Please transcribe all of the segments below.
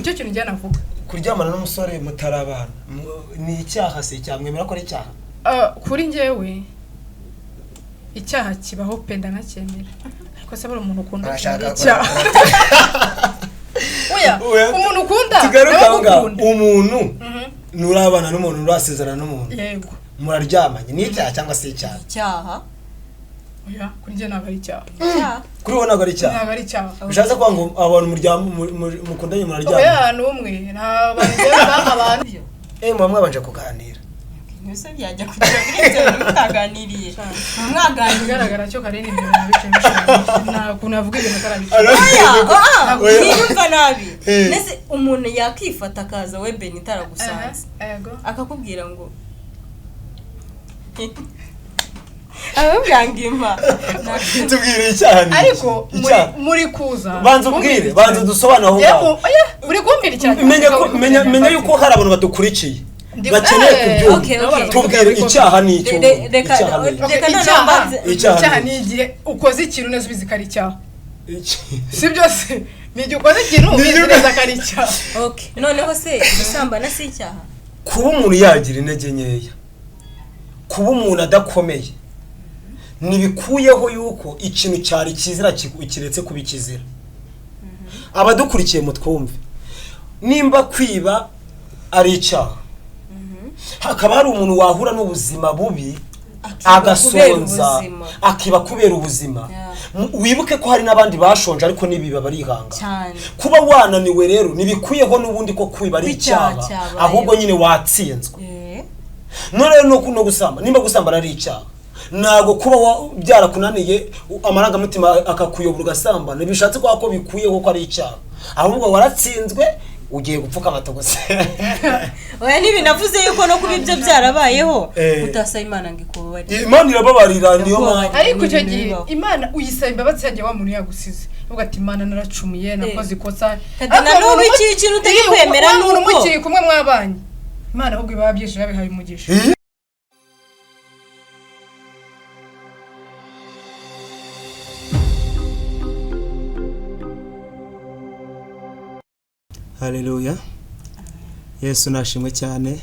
Nicyo kintu njya navuga. Kuryamana n'umusore mutarabana ni icyaha se? Icyaha mwemera ko ari icyaha? Kuri njyewe icyaha kibaho pe, ndanacyemera, ariko se buri umuntu ukunda Urashaka ni icyaha? Oya, Oya, umuntu ukunda tugaruke nawe aho ngaho. agukunda. Umuntu nurabana n'umuntu, nurasezerana n'umuntu, Yego. muraryamanye, ni icyaha cyangwa se icyaha? Icyaha. Oya, kuri njye ntabwo ari icyaha. Icyaha. Kuri wowe ntabwo ari icyaha? Ntabwo ari icyaha. Bishatse kuvuga ngo abantu mukundanye muraryamanye? Oya, n'umwe nta bantu njyewe banga abantu. Ibyo. Muba mwabanje kuganira. Ntibise byajya kugera kuri ibyo bintu mutaganiriye, mwaganiriye. Ikigaragara cyo Karine ibyo bintu bishimisha, nta kuntu yavuga ibintu atarabicamo. Oya, ah, Oya. ntiyumva nabi. Eh. Mbese umuntu yakifata akaza we Benita aragusanze, Yego. akakubwira ngo, akakubwira ngo impa. Tubwire, icyaha ni iki? Ariko muri Icyaha. muri kuza Banza ubwire, banza udusobanure aho Yewe, ngaho. oya, uri kumbwira icyaha. Menya ko menya yuko hari abantu badukurikiye bakeneye kubyumva. Okay. Tubwire, icyaha ni icyo? Reka Icyaha ni iki? reka noneho Icyaha. mbanze. Icyaha Icyaha ni ni igihe ukoze ikintu neza ubizi ko ari icyaha. Iki? Si byose, ni igihe ukoze ikintu ubizi neza ko ari icyaha. Okay, noneho se gusambana si icyaha? Kuba umuntu yagira intege nkeya, kuba umuntu adakomeye, ntibikuyeho yuko ikintu cyari kizira kiretse kuba ikizira. Abadukurikiye mutwumve, nimba kwiba ari icyaha, hakaba hari umuntu wahura n'ubuzima bubi Akiba kubera agasonza, ubuzima. akiba kubera ubuzima, Yeah. Wibuke ko hari n'abandi bashonje ariko nibiba barihanga. Cyane. Kuba wananiwe rero ntibikuyeho n'ubundi ko kwiba ari Ko icyaha icyaha, cyabayeho. ahubwo nyine watsinzwe. Eh. None rero no gusamba, nimba gusambana ari icyaha, ntabwo kuba byarakunaniye, amarangamutima akakuyobora ugasambana, bishatse kuba ko bikuyeho ko ari icyaha, ahubwo waratsinzwe ugiye gupfukama gusa. Oya, ntibinavuze yuko no kuba ibyo byarabayeho Eh. utasaba Imana ngo ikubabarire. Imana irababarira, niyo mpamvu. Ariko icyo Ni ibintu gihe bibaho. Imana uyisaba imbabazi, yagiye wa muntu yagusize uvuga ati: "Imana, naracumuye, nakoze ikosa." Kadi na Ariko n'ubu umuntu ikintu utari Iyo, kwemera wa ni muntu uko- mukiri kumwe mwabanye, Imana ahubwo iba yabyishije, yabihaye umugisha. Eh? Haleluya, Yesu nashimwe cyane.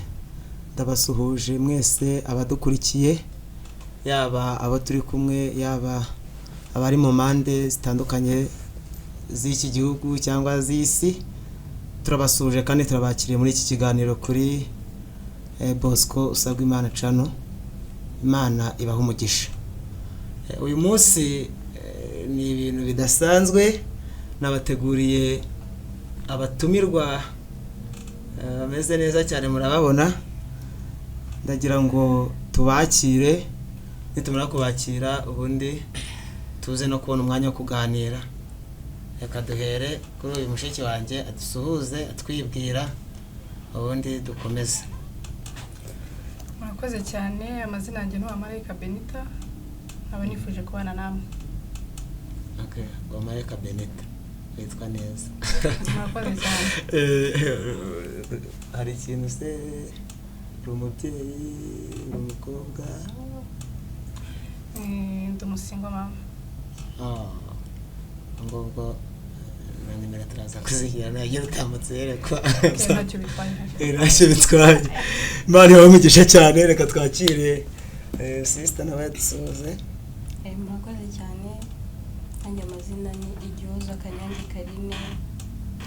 Ndabasuhuje mwese abadukurikiye, yaba abo turi kumwe, yaba abari mu mpande zitandukanye z'iki gihugu cyangwa z'isi. Turabasuhuje kandi turabakiriye muri iki kiganiro kuri Bosco Usabwa Imana Channel. Imana ibaha umugisha. Uyu munsi ni ibintu bidasanzwe, nabateguriye abatumirwa bameze neza cyane, murababona. Ndagira ngo tubakire, nitumara kubakira ubundi tuze no kubona umwanya wo kuganira. Reka duhere kuri uyu mushiki wanjye adusuhuze atwibwira, ubundi dukomeze. Murakoze cyane. Amazina yanjye ni Uwamarayika Benita, nkaba nifuje kubana namwe. Okay, Uwamarayika Benita, witwa neza. Murakoze cyane. Hari ikintu se, uri umubyeyi, uri umukobwa? Ndi umusingle mama. Ah, ngubwo na nimero turaza kuzigira, nayo utambutse yerekwa. Okay, ntacyo bitwaye. Ntacyo bitwaye. Imana ibahe umugisha cyane. Reka twakire sister nawe yadusuhuze. Murakoze cyane. Nanjye amazina ni Igihozo Kanyange Karine.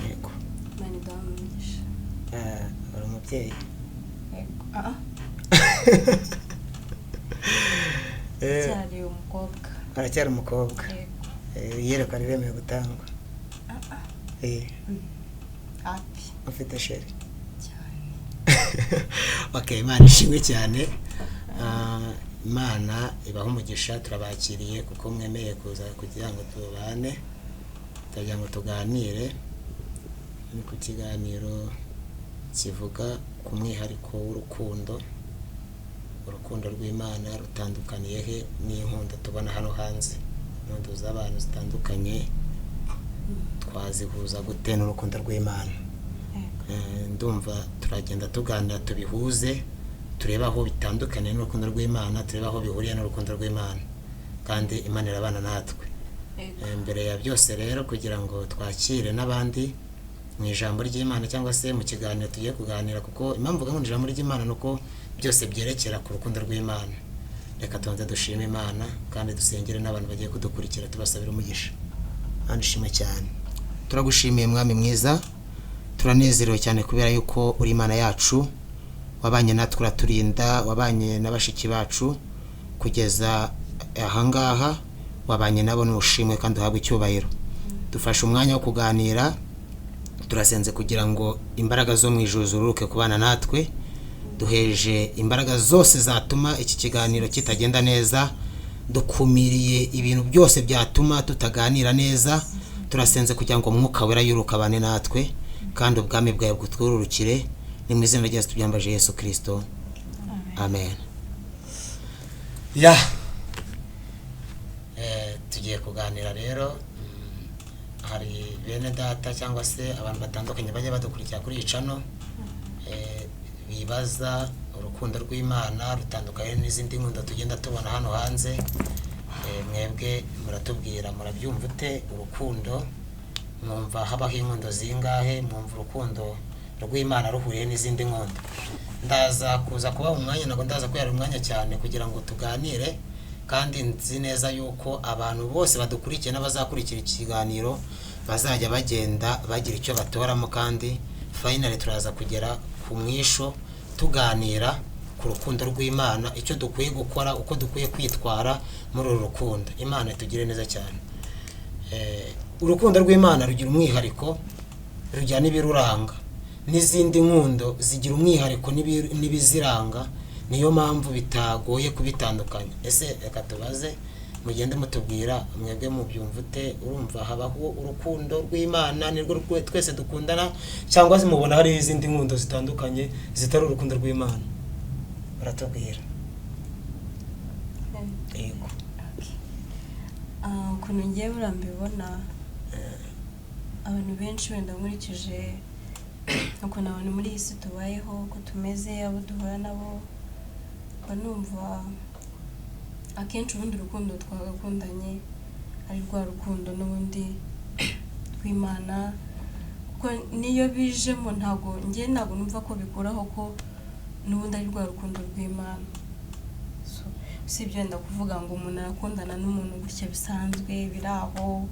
Yego. Imana iduhe umugisha. Uri umubyeyi? Yego. Ah, Cyari umukobwa. Aracyari umukobwa. Yego. Iyerekwa riremewe gutangwa? Happy. Ufite chéri? Cyane. Okay, Imana ishimwe cyane. Imana ibaha umugisha. Turabakiriye kuko mwemeye kuza kugira ngo tubane, turagira ngo tuganire. Ni ku kiganiro kivuga ku mwihariko w'urukundo. Urukundo rw'Imana rutandukaniye he n'inkundo tubona hano hanze? Inkundo z'abantu zitandukanye twazihuza gute n'urukundo rw'Imana? Yego. Ndumva turagenda tuganira tubihuze, turebe aho bitandukaniye n'urukundo rw'Imana, turebe aho bihuriye n'urukundo rw'Imana, kandi Imana irabana natwe. Yego. Mbere ya byose rero, kugira ngo twakire n'abandi Mu ijambo ry'Imana cyangwa se mu kiganiro tugiye kuganira, kuko impamvu mvuga ngo ijambo ry'Imana ni uko byose byerekera ku rukundo rw'Imana. Reka tubanze dushime Imana kandi dusengere n'abantu bagiye kudukurikira, tubasabira umugisha. Kandi ishimwe cyane, turagushimiye Mwami mwiza, turanezerewe cyane kubera yuko uri Imana yacu, wabanye natwe uraturinda, wabanye na bashiki bacu kugeza ahangaha, wabanye nabo, n'ushimwe kandi uhabwe icyubahiro. Dufashe umwanya wo kuganira, turasenze kugira ngo imbaraga zo mu ijuru zururuke kubana natwe. Duheje imbaraga zose zatuma iki kiganiro kitagenda neza, dukumiriye ibintu byose byatuma tutaganira neza. Turasenze kugira ngo Umwuka Wera yuruke abane natwe kandi ubwami bwawe butwururukire. Ni mu izina rya Yesu tubyambaje, Yesu Kirisito, amen. Ya. Tugiye kuganira rero. Hari bene data cyangwa se abantu batandukanye bajya badukurikira kuri iyi channel, bibaza urukundo rw'Imana rutandukanye n'izindi nkundo tugenda tubona hano hanze. Mwebwe muratubwira, murabyumva ute urukundo? Mwumva habaho inkundo zingahe? Mwumva urukundo rw'Imana ruhuriye n'izindi nkundo? Ndaza kuza kuba umwanya, ntabwo ndaza kubera umwanya cyane kugira ngo tuganire, kandi nzi neza yuko abantu bose badukurikiye n'abazakurikira ikiganiro bazajya bagenda bagira icyo batoramo, kandi finally turaza kugera ku mwisho tuganira ku rukundo rw'Imana, icyo dukwiye gukora, uko dukwiye kwitwara muri uru rukundo. Imana itugire neza cyane. Urukundo rw'Imana rugira umwihariko, rugira n'ibiruranga, n'izindi nkundo zigira umwihariko n'ibiziranga, niyo mpamvu bitagoye kubitandukanya. Ese reka tubaze, mugende mutubwira mwebwe mubyumva ute? Urumva habaho urukundo rw'Imana, nirwo twese dukundana, cyangwa se mubona hari izindi nkundo zitandukanye zitari urukundo rw'Imana? Baratubwira. Yego. Ukuntu ngiye buriya mbibona, abantu benshi wenda nkurikije ukuntu abantu muri iyi si tubayeho, uko tumeze, abo duhura nabo, mba numva akenshi ubundi urukundo twagakundanye ari rwa rukundo n'ubundi rw'Imana, kuko niyo bijemo ntabwo njye ntabwo numva ko bikuraho ko n'ubundi ari rwa rukundo rw'Imana. So, usibye wenda kuvuga ngo umuntu arakundana n'umuntu gutya bisanzwe biri aho,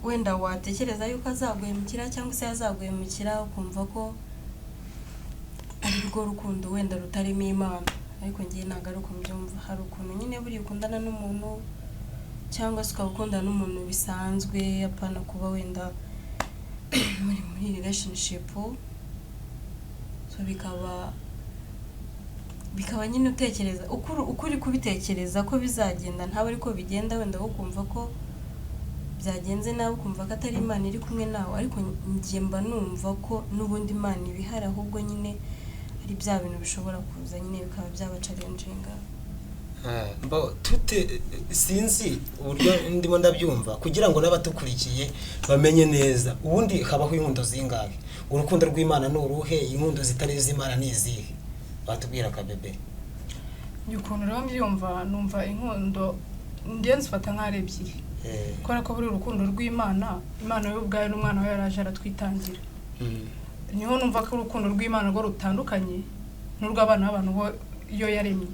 wenda watekereza yuko azaguhemukira cyangwa se yazaguhemukira, ukumva ko ari rwo rukundo wenda rutarimo Imana, ariko njye ntabwo ari uko mbyumva. Hari ukuntu nyine buriya ukundana n'umuntu cyangwa se ukaba ukundana n'umuntu bisanzwe, apana kuba wenda muri relationship, so bikaba nyine utekereza uko uri kubitekereza ko bizagenda ntabwo ariko bigenda, wenda wowe ukumva ko byagenze nawe, ukumva ko atari Imana iri kumwe nawe, ariko njye mba numva ko n'ubundi Imana iba ihari, ahubwo nyine ari bya bintu bishobora kuza nyine bikaba byabachallenginga. Mbo tute sinzi uburyo ndimo ndabyumva kugira ngo n'abatukurikiye bamenye neza. Ubundi habaho inkundo zingahe? Urukundo rw'Imana ni uruhe? Inkundo zitari iz'Imana ni izihe? Batubwira akabebe. Njye ukuntu rero mbyumva, numva inkundo njye nzifata nk'aho ari ebyiri, kubera ko buri urukundo rw'Imana, Imana yo ubwayo n'umwana we yaraje aratwitangira, niho numva ko urukundo rw'Imana rwo rutandukanye n'urw'abana b'abantu bo iyo yaremye,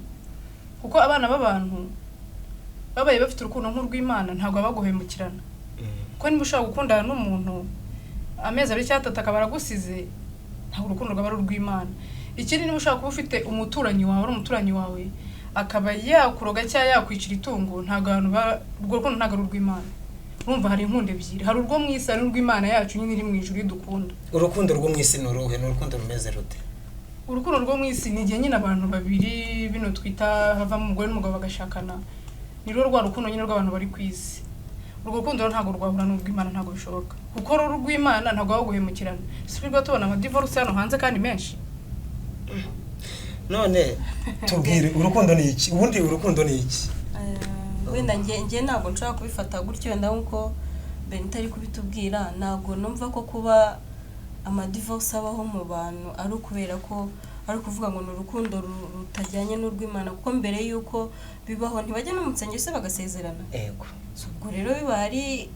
kuko abana b'abantu babaye bafite urukundo nk'urw'Imana ntabwo baba baguhemukirana, kuko niba ushobora gukundana n'umuntu amezi 2 cyangwa 3 akaba aragusize, ntabwo urukundo rwaba ari urw'Imana. Ikindi, niba ushobora kuba ufite umuturanyi wawe, ari umuturanyi wawe, akaba yakuroga cyangwa yakwicira itungo, ntabwo abantu urwo rukundo ntabwo ari urw'Imana. Urumva hari inkundo ebyiri, hari urwo mu isi, hari n'urw'Imana yacu nyine iri mu ijuru idukunda. Urukundo rwo mu isi ni uruhe? Ni urukundo rumeze rute? Urukundo rwo mu isi ni igihe nyine abantu babiri bino twita havamo umugore n'umugabo bagashakana, ni rwo rwa rukundo nyine rw'abantu bari ku isi. Urwo rukundo rero ntabwo rwahura n'urw'Imana, ntabwo bishoboka, kuko rero urw'Imana ntabwo waba guhemukirana. Si twirirwa tubona amadivorce hano hanze kandi menshi. None tubwire, urukundo ni iki? Ubundi urukundo ni iki? Wenda njye ntabwo nshobora kubifata gutyo, wenda nk'uko Benita ari kubitubwira, ntabwo numva ko kuba amadivorce abaho mu bantu ari ukubera ko ari ukuvuga ngo ni urukundo rutajyanye n'urw'Imana, kuko mbere y'uko bibaho ntibajya no mu nsengero se bagasezerana? Yego. So, ubwo rero biba ari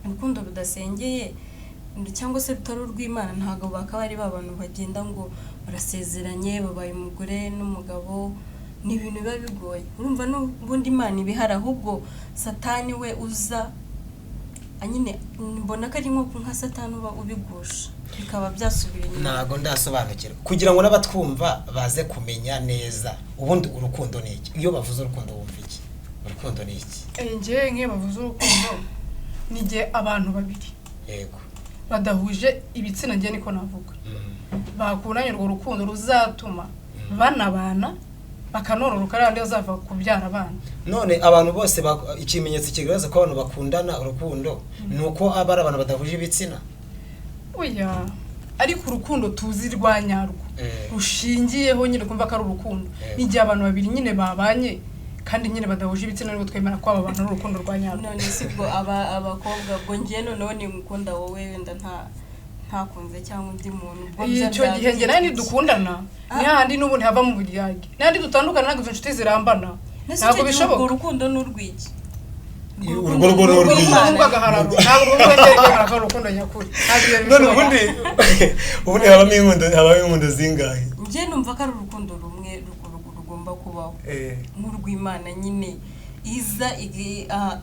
urukundo rudasengeye, cyangwa se rutari urw'Imana, ntabwo bakaba ari ba bantu bagenda ngo barasezeranye babaye umugore n'umugabo. Ni ibintu biba bigoye. Urumva n'ubundi Imana ibihari, ahubwo Satani we uza nyine mbona ko ari nka Satani uba ubigusha bikaba byasubira inyuma. Ntabwo ndasobanukirwa, kugira ngo n'abatwumva baze kumenya neza ubundi urukundo ni iki. Iyo bavuze urukundo wumva iki? Urukundo ni iki? Njyewe nk'iyo bavuze urukundo ni igihe abantu babiri yego badahuje ibitsina, njye niko navuga, bakundanye urwo rukundo ruzatuma banabana bakanororoka, ari bazava kubyara abana. None abantu bose ikimenyetso kigaragaza ko abantu bakundana urukundo ni uko aba ari abantu badahuje ibitsina? Oya, ariko urukundo tuzi rwa nyarwo rushingiyeho nyine kumva ko ari urukundo n'igihe abantu babiri nyine babanye kandi nyine badahuje ibitsina, nibwo twemera ko aba bantu ari urukundo rwa nyarwo. None si bwo abakobwa ubwo ngiye noneho nimukunda wowe wenda ntakunze cyangwa undi muntu, icyo gihe njye nawe nidukundana ni hahandi n'ubundi hava mu buryarya, n'ahandi dutandukana ntabwo izo nshuti zirambana, ntabwo bishoboka. Urwo rukundo ni urw'iki? Urwo rwo ni urw'iki? Ntabwo urwo urukundo nyakuri. None ubundi habamo inkundo zingahe? Njye numva ko ari urukundo rumwe rugomba kubaho, nk'urw'Imana nyine iza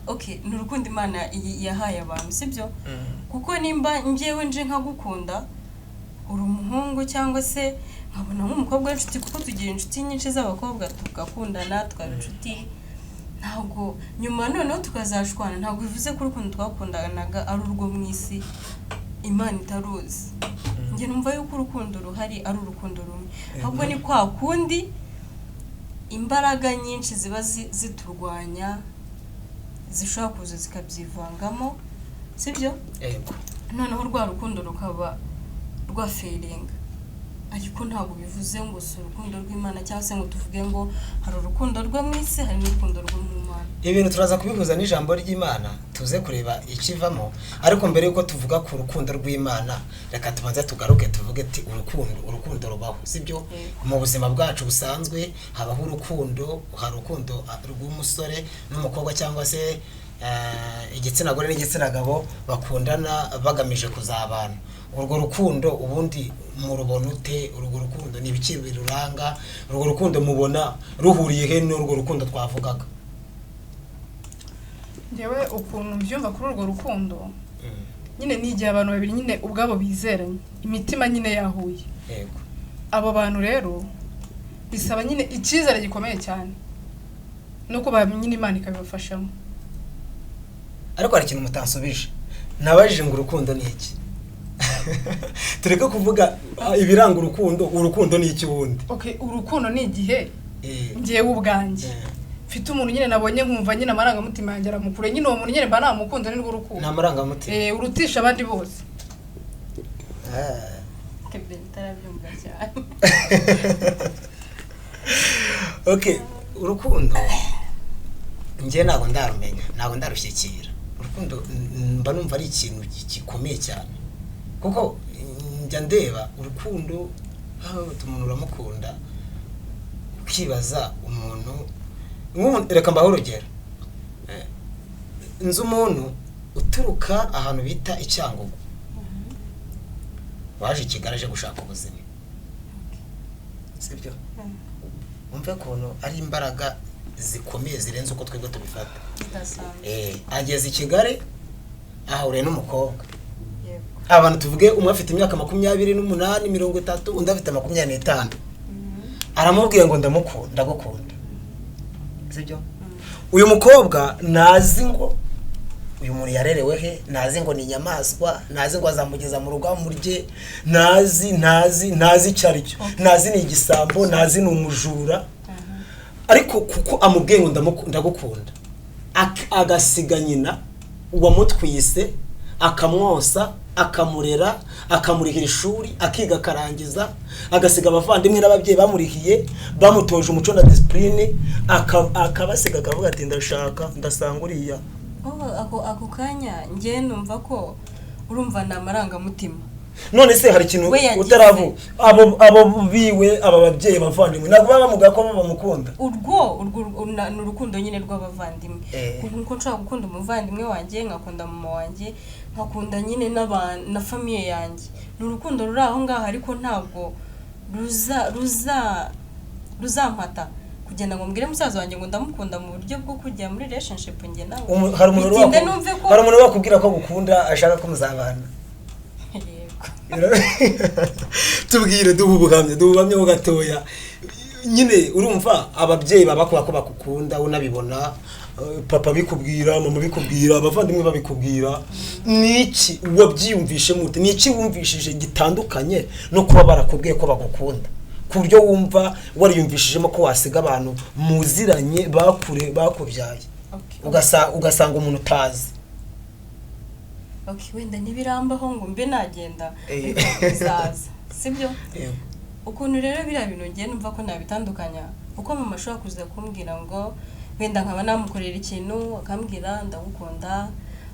okay, ni urukundo Imana yahaye abantu, sibyo? Kuko nimba njyewe nje nkagukunda uri umuhungu cyangwa se nkabona nk'umukobwa w'inshuti, kuko tugira inshuti nyinshi z'abakobwa tugakundana tukaba inshuti, ntabwo nyuma noneho tukazashwana, ntabwo bivuze ko urukundo twakundanaga ari urwo mu isi Imana itaruzi. Njye numva yuko urukundo ruhari ari urukundo rumwe, ahubwo ni kwa kundi imbaraga nyinshi ziba ziturwanya zishobora kuza zikabyivangamo, sibyo? Yego. Noneho rwa rukundo rukaba rwaferinga, ariko ntabwo bivuze ngo si urukundo rw'Imana cyangwa se ngo tuvuge ngo hari urukundo rwo mu isi hari n'urukundo rwo mu Mana. Ibintu turaza kubihuza n'ijambo ry'Imana tuze kureba ikivamo, ariko mbere yuko tuvuga ku rukundo rw'Imana reka tubanze tugaruke tuvuge ati urukundo rubaho, sibyo? Mu buzima bwacu busanzwe habaho urukundo, hari urukundo rw'umusore n'umukobwa cyangwa se igitsina gore n'igitsina gabo bakundana bagamije kuzabana. Urwo rukundo ubundi murubona ute? Urwo rukundo ni ibiki biruranga? Urwo rukundo mubona ruhuriye he n'urwo rukundo twavugaga? Njyewe ukuntu mbyumva kuri urwo rukundo nyine ni igihe abantu babiri nyine ubwabo bizeranye, imitima nyine yahuye. Yego. Abo bantu rero bisaba nyine icyizere gikomeye cyane nuko nyine Imana ikabibafashamo. Ariko hari ikintu mutansubije, nabajije ngo urukundo ni iki? Tureke kuvuga ibiranga urukundo, urukundo ni iki ubundi? Okay, urukundo ni igihe njyewe ubwanjye mfite umuntu nyine nabonye nkumva nyine amarangamutima yanjye aramukure, nyine uwo muntu nyine mba namukunze, ni rwo rukundo. Nta marangamutima. Urutisha abandi bose. Okay, urukundo njye ntabwo ndarumenya, ntabwo ndarushyikira. Urukundo mba numva ari ikintu gikomeye cyane, kuko njya ndeba urukundo umuntu uramukunda ukibaza umuntu, reka mbahe urugero. Nzi umuntu uturuka ahantu bita i Cyangugu waje i Kigali aje gushaka ubuzima, sibyo? Umve ukuntu ari imbaraga zikomeye zirenze uko twebwe tubifata. Ageze i Kigali ahahuriye n'umukobwa. Abantu tuvuge umwe afite imyaka 28, 30, undi afite 25. Aramubwiye ngo ndagukunda, sibyo? Uyu mukobwa nazi ngo uyu muntu yarerewe he, nazi ngo ni inyamaswa, nazi ngo azamugeza mu rugo amurye, nazi icyo ari cyo, nazi ni igisambo, nazi ni umujura. Ariko kuko amubwiye ngo ndagukunda, agasiga nyina uwamutwise, akamwosa, akamurera, akamurihira ishuri, akiga akarangiza, agasiga abavandimwe n'ababyeyi bamurihiye, bamutoje umuco na discipline, akabasiga akavuga ati ndashaka ndasanga uriya. Ako kanya njye numva ko urumva ni amarangamutima. None se hari ikintu utaravu abo biwe aba babyeyi bavandimwe ntabwo baba bamuga ko bamukunda? Urwo ni urukundo nyine rw'abavandimwe. Kuko nshobora gukunda umuvandimwe wanjye, nkakunda mama wanjye, Nkakunda nyine n'abantu na famille yanjye. Ni urukundo ruri aho ngaho, ariko ntabwo ruza ruza ruzampata kugenda ngo mbwire musaza wanjye ngo ndamukunda mu buryo bwo kujya muri relationship njye nawe. Hari umuntu Bitinde numve ko hari umuntu wakubwira ko agukunda, ashaka ko muzabana? Yego. Tubwire, duhe ubuhamya, duhe ubuhamya ho gatoya nyine. Urumva ababyeyi baba bakubwira ko bakukunda, unabibona, papa bikubwira, mama bikubwira, abavandimwe babikubwira. Ni iki wabyiyumvishe mute? Ni iki wumvishije gitandukanye no kuba barakubwiye ko bagukunda, ku buryo wumva wariyumvishijemo ko wasiga abantu muziranye, bakure, bakubyaye, ugasanga umuntu utazi? Okay, wenda ntibirambaho ngo mbe nagenda, ariko bizaza, sibyo? Yego. Ukuntu rero biriya bintu ngiye numva ko nabitandukanya, uko mama ashobora kuza kumbwira ngo wenda nkaba namukorera ikintu, akambwira ndagukunda,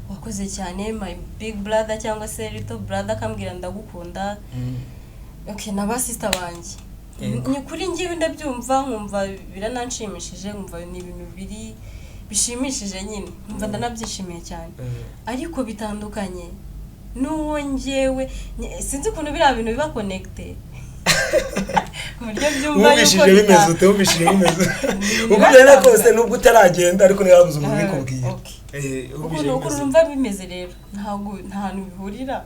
wakoze cyane my big brother, cyangwa se little brother akambwira ndagukunda. Okay, na ba sister banjye. Ni kuri njyewe ndabyumva nkumva birananshimishije, nkumva ni ibintu biri bishimishije nyine, nkumva ndanabyishimiye cyane. Ariko bitandukanye n'uwo njyewe sinzi ukuntu biriya bintu biba connecté ku buryo byumva Wumvishije bimeze ute? Wumvishije bimeze Ni uko byari kose, biratandukanye. nubwo utaragenda, ariko niba habuze umuntu ubikubwira. Ukuntu Wumvishije ukuntu bimeze numva bimeze rero, ntabwo nta hantu bihurira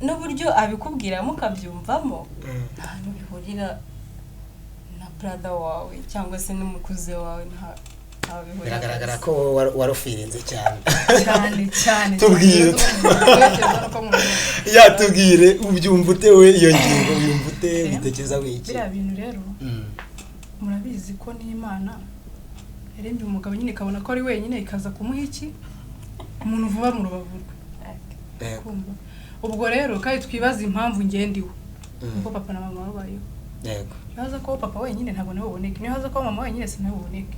n'uburyo abikubwiramo ukabyumvamo. Nta hantu bihurira na brother wawe cyangwa se n'umukuze wawe, ntaho bihurira Biragaragara kabisa. ko warufirinze cyane. Cyane cyane. Tubwire. Cyane. Yatubwire, ubyumva ute we? Iyo ngingo uyumva ute? Witekereza wiki? Biriya bintu rero, murabizi ko n'Imana yarembye umugabo nyine, ikabona ko ari wenyine, ikaza kumuha iki? Umuntu vuba mu rubavu rwe. Kumva ubwo rero, kandi twibaza impamvu ngendiwe kuko papa na mama babayeho. Niyo haza kuba papa wenyine, ntabwo nawe buboneke. Niyo haza kuba mama wenyine, sinawe buboneke.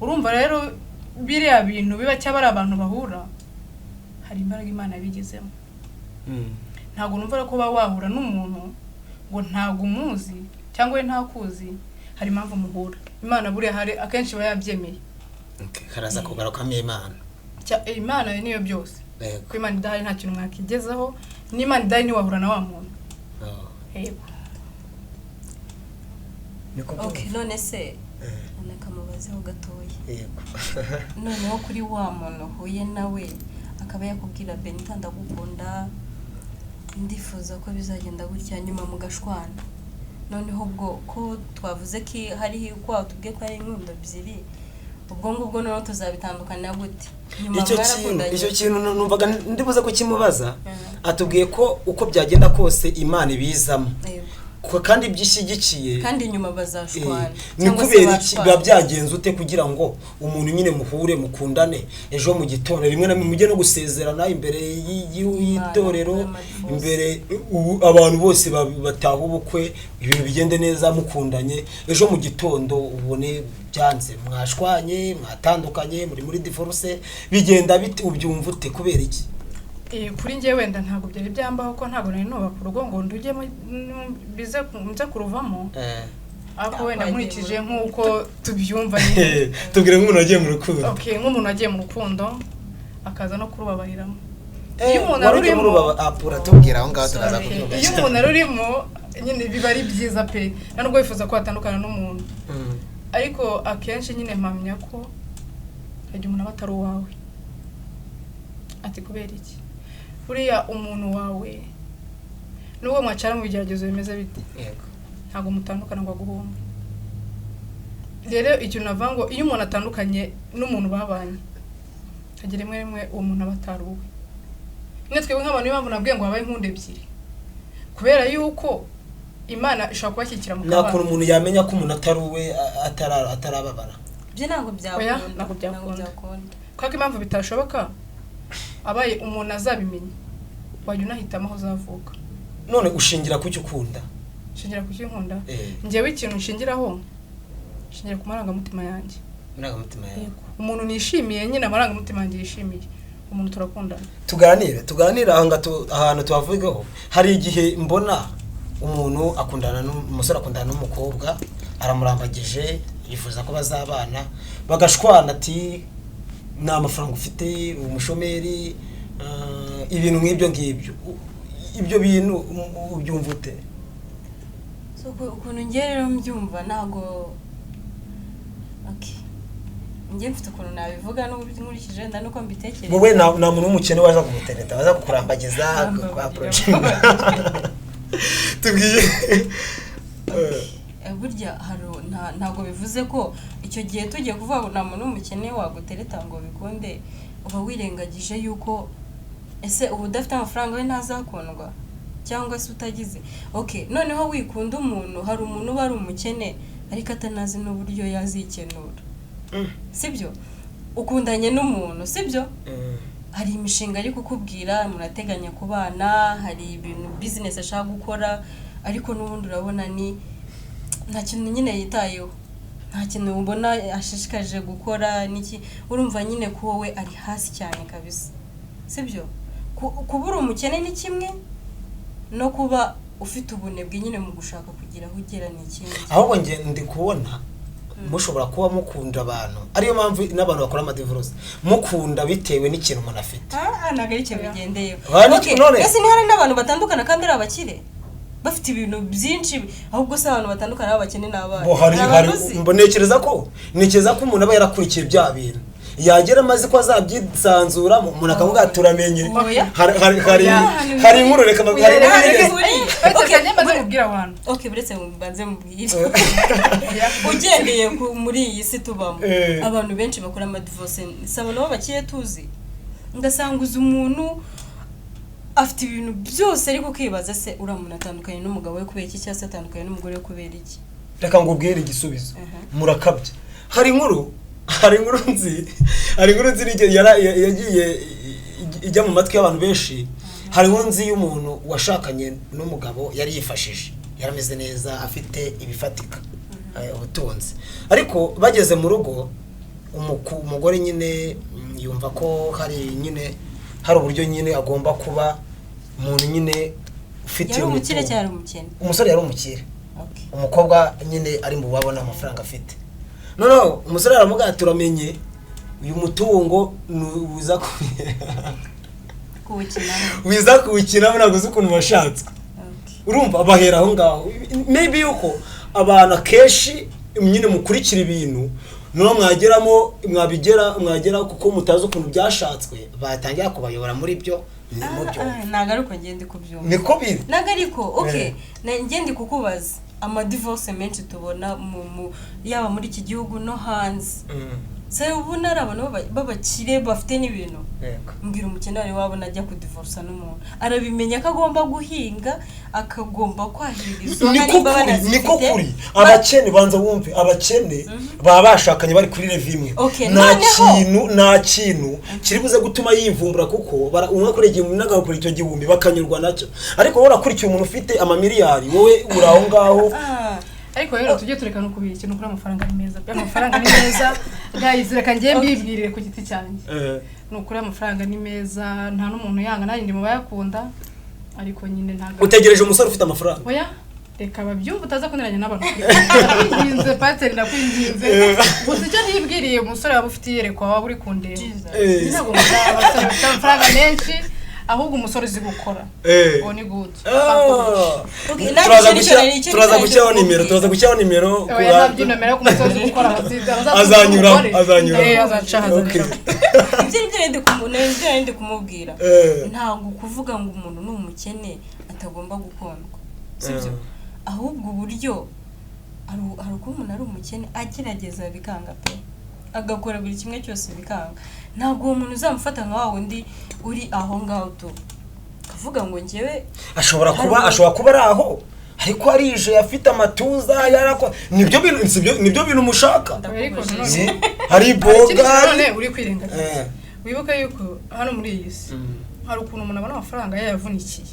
Urumva rero biriya bintu biba cyaba ari abantu bahura, hari imbaraga Imana yabigizemo. Ntabwo numva rero kuba wahura n'umuntu ngo ntabwo umuzi cyangwa we ntakuzi, hari impamvu muhura. Imana buriya hari akenshi iba yabyemeye. Okay, haraza kugarukamo Imana. Imana niyo byose. Kuko Imana idahari nta kintu mwakigezaho, n'Imana idahari ntiwahura na wa muntu. Yego. Niko. Okay, none se nakamubazeho gatoya? Yego. Noneho kuri wa muntu uhuye nawe akaba yakubwira: "Benita, ndagukunda, ndifuza ko bizagenda gutya," nyuma mugashwana, noneho ubwo ko twavuze ko hariho, ko watubwiye ko hari inkundo ebyiri, ubwo ngubwo noneho tuzabitandukanya gute nyuma? Icyo kintu, Mwarakundanye. icyo kintu numvaga ndibuze kukimubaza. Atubwiye ko uko byagenda kose Imana ibizamo. Kandi ibyo ishyigikiye. Kandi nyuma bazashwana Ni cyangwa se kubera iki? bashwana. Biba byagenze ute kugira ngo umuntu nyine muhure, mukundane, ejo mu gitondo rimwe na rimwe mujye no gusezerana imbere y'itorero, y'amadivorce. imbere ubu abantu bose bataha ubukwe, ibintu bigende neza mukundanye, ejo mu gitondo ubone byanze, mwashwanye, mwatandukanye, muri muri divorce? Bigenda bite? Ubyumva ute? Kubera iki? Kuri njye wenda ntabwo byari byambaho, ko ntabwo nari nubaka urugo ngo ndujyemo, bize nze kuruvamo. Ariko wenda Wagiye nkurikije mu nk'uko tubyumva nyine. Tubwire nk'umuntu wagiye mu rukundo. Okay, nk'umuntu wagiye mu rukundo akaza no kurubabariramo. Iyo umuntu Wari ugiye arurimo muri uratubwira aho ngaho, turaza Sorry. kubyumva. Iyo umuntu arurimo nyine biba ari byiza pe, nta nubwo wifuza ko watandukana n'umuntu. Ariko akenshi nyine mpamya ko hari igihe umuntu aba atari uwawe. Ati kubera iki? Buriya umuntu wawe, nubwo mwacara mu bigeragezo bimeze bite, ntabwo mutandukana ngo aguhombe. Rero ikintu navuga ngo iyo umuntu atandukanye n'umuntu babanye, hagira rimwe rimwe uwo muntu aba atari uwe nyine. Twebwe nk'abantu, niyo mpamvu nabwiye ngo habaye inkundo ebyiri, kubera yuko Imana ishobora kubashyigikira mu Nta kuntu kabana. umuntu yamenya ko umuntu atari uwe atarababara? Ibyo ntabwo Oya, byakunda. ntabwo byakunda. Byakunda. Kubera ko impamvu bitashoboka, abaye umuntu azabimenya, wajya unahitamo aho uzavuka. None ushingira ku cyo ukunda? Nshingira ku cyo nkunda? Njyewe ikintu nshingiraho, nshingira ku marangamutima yanjye. Amarangamutima yawe. Umuntu nishimiye nyine, amarangamutima yanjye yishimiye umuntu, turakundana. Tuganire aha ahantu tuhavugeho. Hari igihe mbona umuntu akundana n'umusore, akundana n'umukobwa, aramurambagije, yifuza ko bazabana, bagashwana, ati nta mafaranga ufite, uri umushomeri. Ibintu nk'ibyo ngibyo, ibyo bintu ubyumva ute? So, ukuntu ngiye rero mbyumva, ntabwo, okay, njye mfite ukuntu nabivuga n'uburyo nkurikije wenda nuko mbitekereza. Wowe nta muntu w'umukene waza kugutereta, waza kukurambagiza, Mbabarira. Tubwiye. Burya hari ntabwo bivuze ko icyo gihe tugiye kuvuga ngo nta muntu w'umukene wagutereta ngo bikunde, uba wirengagije yuko ese uba udafite amafaranga we ntazakundwa, cyangwa se utagize, okay, noneho wikunda umuntu. Hari umuntu uba ari umukene ariko atanazi n'uburyo yazikenura, sibyo? Ukundanye n'umuntu, sibyo? Hari imishinga ari kukubwira, murateganya kubana, hari ibintu business ashaka gukora, ariko n'ubundi urabona ni nta kintu nyine yitayeho, nta kintu ubona ashishikaje gukora n'iki. Urumva nyine ko wowe ari hasi cyane kabisa, sibyo? Kuba uri umukene ni kimwe, no kuba ufite ubunebwe nyine mu gushaka kugira aho ugera ni ikindi. Ahubwo njye ndi kubona mushobora kuba mukunda abantu, ariyo mpamvu n'abantu bakora amadivorce, mukunda bitewe n'ikintu umuntu afite. Ah, ntabwo ari icyo bigendeyeho. Ba, Okay, none- ese ntihari n'abantu batandukana kandi ari abakire, bafite ibintu byinshi? Ahubwo se abantu batandukana b'abakene ni abana? Bo hari Ni hari abantu uzi? Ntekereza ko umuntu aba yarakurikiye bya bintu, yagera amaze ko azabyisanzuramo, umuntu akavuga ati turamenye. Oya. Hari Oya. hari inkuru, reka hari inkuru Hari nigeze- bihuriye. Uretse Okay, njye maze kubwira abantu. Okay, buretse mbanze mubwire. Ugendeye muri iyi si tubamo, abantu benshi bakora amadivorce si abantu b'abakire tuzi. Ugasanga uzi umuntu afite ibintu byose, ariko ukibaza se uriya muntu atandukanye n'umugabo we kubera iki, cyangwa se atandukanye n'umugore we kubera iki? Reka ngubwire igisubizo. Murakabya. Hari inkuru nzi yagiye ijya mu matwi y'abantu benshi. Hari inkuru nzi y'umuntu washakanye n'umugabo yari yifashije, yarameze neza, afite ibifatika, ubutunzi, ariko bageze mu rugo umugore nyine yumva ko hari nyine hari uburyo nyine agomba kuba umuntu nyine ufite Yari umukire umutungo. cyangwa yari umukene? Umusore yari umukire. Okay. Umukobwa nyine ari mu babona amafaranga afite. Noneho umusore aramubwira ati uramenye uyu mutungo wiza Kuwukinamo. Wiza kuwukinamo, ntabwo uzi ukuntu washatswe. Urumva bahera aho ngaho, maybe yuko abantu akenshi nyine mukurikira ibintu, noneho mwageramo, mwabigera, mwagera kuko mutazi ukuntu byashatswe, batangira kubayobora muri byo ni mu byo. Ah, ntabwo ari uko ngende kubyumva. Niko biri. Ntabwo ariko, okay, ngende kukubaza, amadivorce menshi tubona mu yaba muri iki gihugu no hanze, se ubona ari abantu b'abakire bafite n'ibintu? Yego. Mbwira umukene wari wabona ajya kudivorsa n'umuntu, arabimenya ko agomba guhinga, akagomba kwahira izo nka Niko nimba kuri, banazifite. niko kuri. Abakene, banza wumve, abakene baba bashakanye bari kuri level imwe. Okay, nta noneho- kintu kiri buze gutuma yivumbura, kuko umwe akora igihumbi undi agakora icyo gihumbi, bakanyurwa nacyo. Ariko wowe urakurikiye umuntu ufite amamiliyari, wowe uri aho ngaho. Ah, Ariko rero tujye tureka no kubira ikintu kuri amafaranga ni meza pe, amafaranga ni meza guys. Reka ngiye mbibwirire ku giti cyanjye, ni ukuri amafaranga ni meza, nta n'umuntu yanga, nanjye ndi mu bayakunda, ariko nyine ntabwo Utegereje umusore ufite amafaranga? Oya, reka babyumve, utaza kuniranya n'abantu. Ndakwinginze pasiteri, ndakwinginze. Gusa icyo nibwiriye, umusore waba ufite iyerekwa, waba uri kundeba, Jesus. ntabwo nkunda abasore bafite amafaranga menshi, ahubwo umusore uzi gukora, uwo ni good. Ah. Okay, nanjye Turaza icyo nicyo turaza nari gushyiraho kukubwira. nimero, turaza gushyiraho nimero. Oya, nta by'inomero yo kumusozi uzi gukora Azanyura, azanyura. Azaca, Okay. azaca. Ibyo nibyo nari ndi kumubwira. Ntabwo kuvuga ngo umuntu ni umukene atagomba gukundwa, sibyo. Ahubwo uburyo hari uko umuntu ari umukene agerageza bikanga pe, agakora buri kimwe cyose bikanga, ntabwo uwo muntu uzamufata nka wa wundi uri aho ngaho tu kavuga ngo njyewe Ashobora kuba, ashobora kuba ari aho ariko arije, afite amatuza yarako, nibyo bintu nibyo bintu mushaka. Ariko Ndakubajije. nanone Hari hari ikindi kintu bogari. nanone uri kwirengagiza. Wibuke yuko hano muri iyi si hari ukuntu umuntu abona amafaranga yayavunikiye,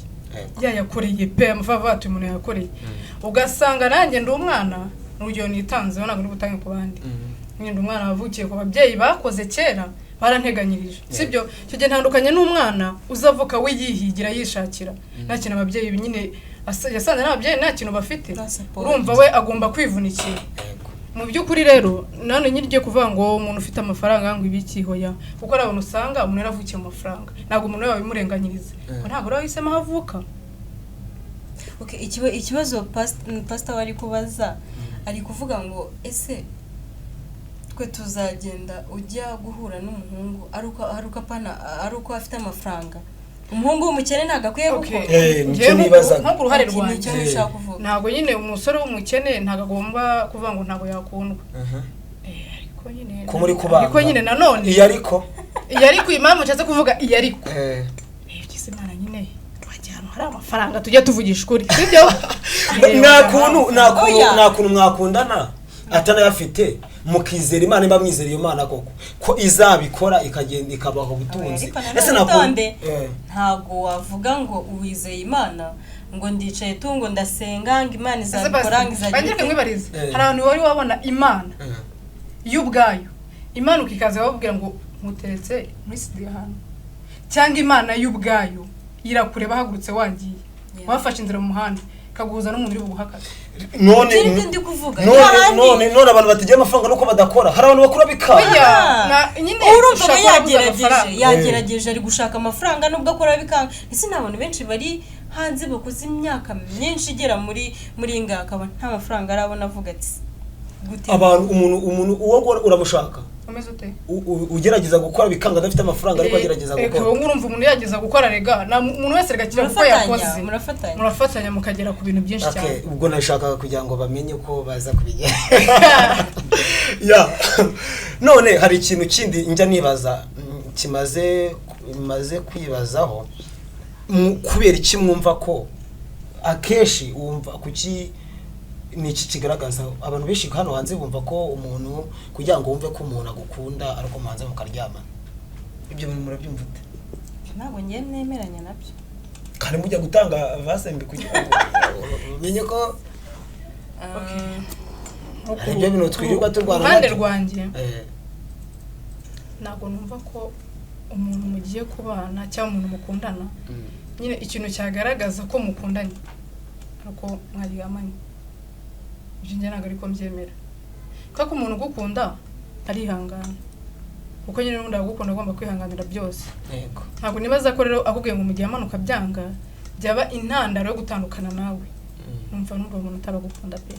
yayakoreye pe, amafaranga ati umuntu yayakoreye, ugasanga nanjye ndi umwana, ni urugero nitanzeho, ntabwo ndi butange ku bandi nyine, ndi umwana wavukiye ku babyeyi bakoze kera, baranteganyirije, sibyo? Icyo gihe ntandukanye n'umwana uzavuka we yihigira, yishakira, nta kintu ababyeyi nyine yasanze n'ababyeyi nta kintu bafite. Nta support. Urumva we agomba kwivunikira. Mu by'ukuri rero none nyirye kuvuga ngo umuntu ufite amafaranga ngo ibiki hoya, kuko ari abantu usanga umuntu yaravukiye mu mafaranga, ntabwo umuntu yabimurenganyiriza, ntabwo rero yahisemo aho avuka. Okay, ikibazo pastor wari kubaza ari kuvuga ngo ese twe tuzagenda ujya guhura n'umuhungu ari uko afite amafaranga? Umuhungu w'umukene ntabwo akwiye gukora. Nicyo nibazaga. Nko ku ruhare rwanjye ntabwo nyine umusore w'umukene ntabwo agomba kuvuga ngo ntabwo yakundwa. Ariko nyine ko muri kubanga, ariko nyine nanone iyo ariko impamvu nshatse kuvuga iyo ariko byiza Imana nyine twajyana hari amafaranga tujya tuvugisha ukuri, sibyo? Nta kuntu mwakundana atanayafite, mukizera Imana, imba mwizera iyo Mana koko ko izabikora ikagenda ikabaho ubutunzi. Ese ntabwo wavuga ngo uwizeye Imana ngo ndicaye tungo ndasenga ngo Imana izabikora ngo izagira. Mwibarize, hari abantu wari wabona Imana y'ubwayo, Imana ukikaza bababwira ngo muteretse muri studio hano, cyangwa Imana y'ubwayo irakureba hagurutse wagiye wafashe inzira mu muhanda kaguhuza n'umuntu uri buguhakaze. None none abantu batagira amafaranga nuko badakora, hari abantu bakora bikanga. Urumva yagerageje ari gushaka amafaranga nubwo akora bikanga. Ese nta bantu benshi bari hanze bakoze imyaka myinshi igera muri ngaka nta mafaranga arabona, avuga ati gute abantu umuntu uwo uramushaka ugerageza gukora bikanga adafite amafaranga, ariko agerageza gukora. Urumva umuntu yageza gukora rega, umuntu wese rega kira kuko yakoze, murafatanya mukagera ku bintu byinshi cyane. Ubwo nashakaga kugira ngo bamenye ko baza kubigera. Ya none hari ikintu kindi njya nibaza, kimaze kwibazaho, kubera iki mwumva ko akenshi wumva kuki ni iki kigaragaza abantu benshi hano hanze bumva ko umuntu kugira ngo wumve ko umuntu agukunda ariko muhanze mukaryamana? Ibyo bintu murabyumva ute? Ntabwo ngiye nemeranya nabyo. Kandi mujya gutanga vasembi kugira ngo umenye ko ibyo bintu twirirwa turwana. Ruhande rwanjye ntabwo numva ko umuntu mugiye kubana cyangwa umuntu mukundana nyine ikintu cyagaragaza ko mukundanye ariko mwaryamanye, ibyo njye ntabwo ariko mbyemera. Kuko umuntu ugukunda arihangana, kuko nyine n'undi agukunda agomba kwihanganira byose. Ntabwo nibaza ko rero akubwiye ngo mugihe amanuka byanga byaba intandaro yo gutandukana nawe. Numva umuntu utaragukunda pe,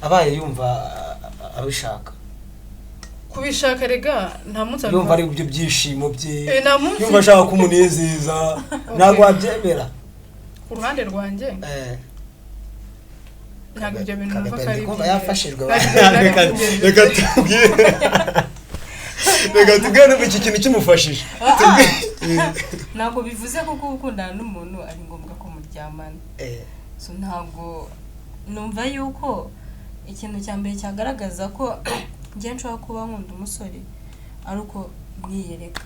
abaye yumva abishaka kubishaka rega nta munsi yumva ari ibyo byishimo bye, yumva ashaka kumunezeza, ntabwo wabyemera. Ku ruhande rwanjye ntabwo ibyo bintu numva ko ari kumva yafashijwe. Reka tubwire n'ubu iki kintu kimufashije. Ntabwo bivuze ko gukundana n'umuntu ari ngombwa ko muryamana. So ntabwo numva yuko ikintu cya mbere cyagaragaza ko njye nshobora kuba nkunda umusore ari uko mwiyereka,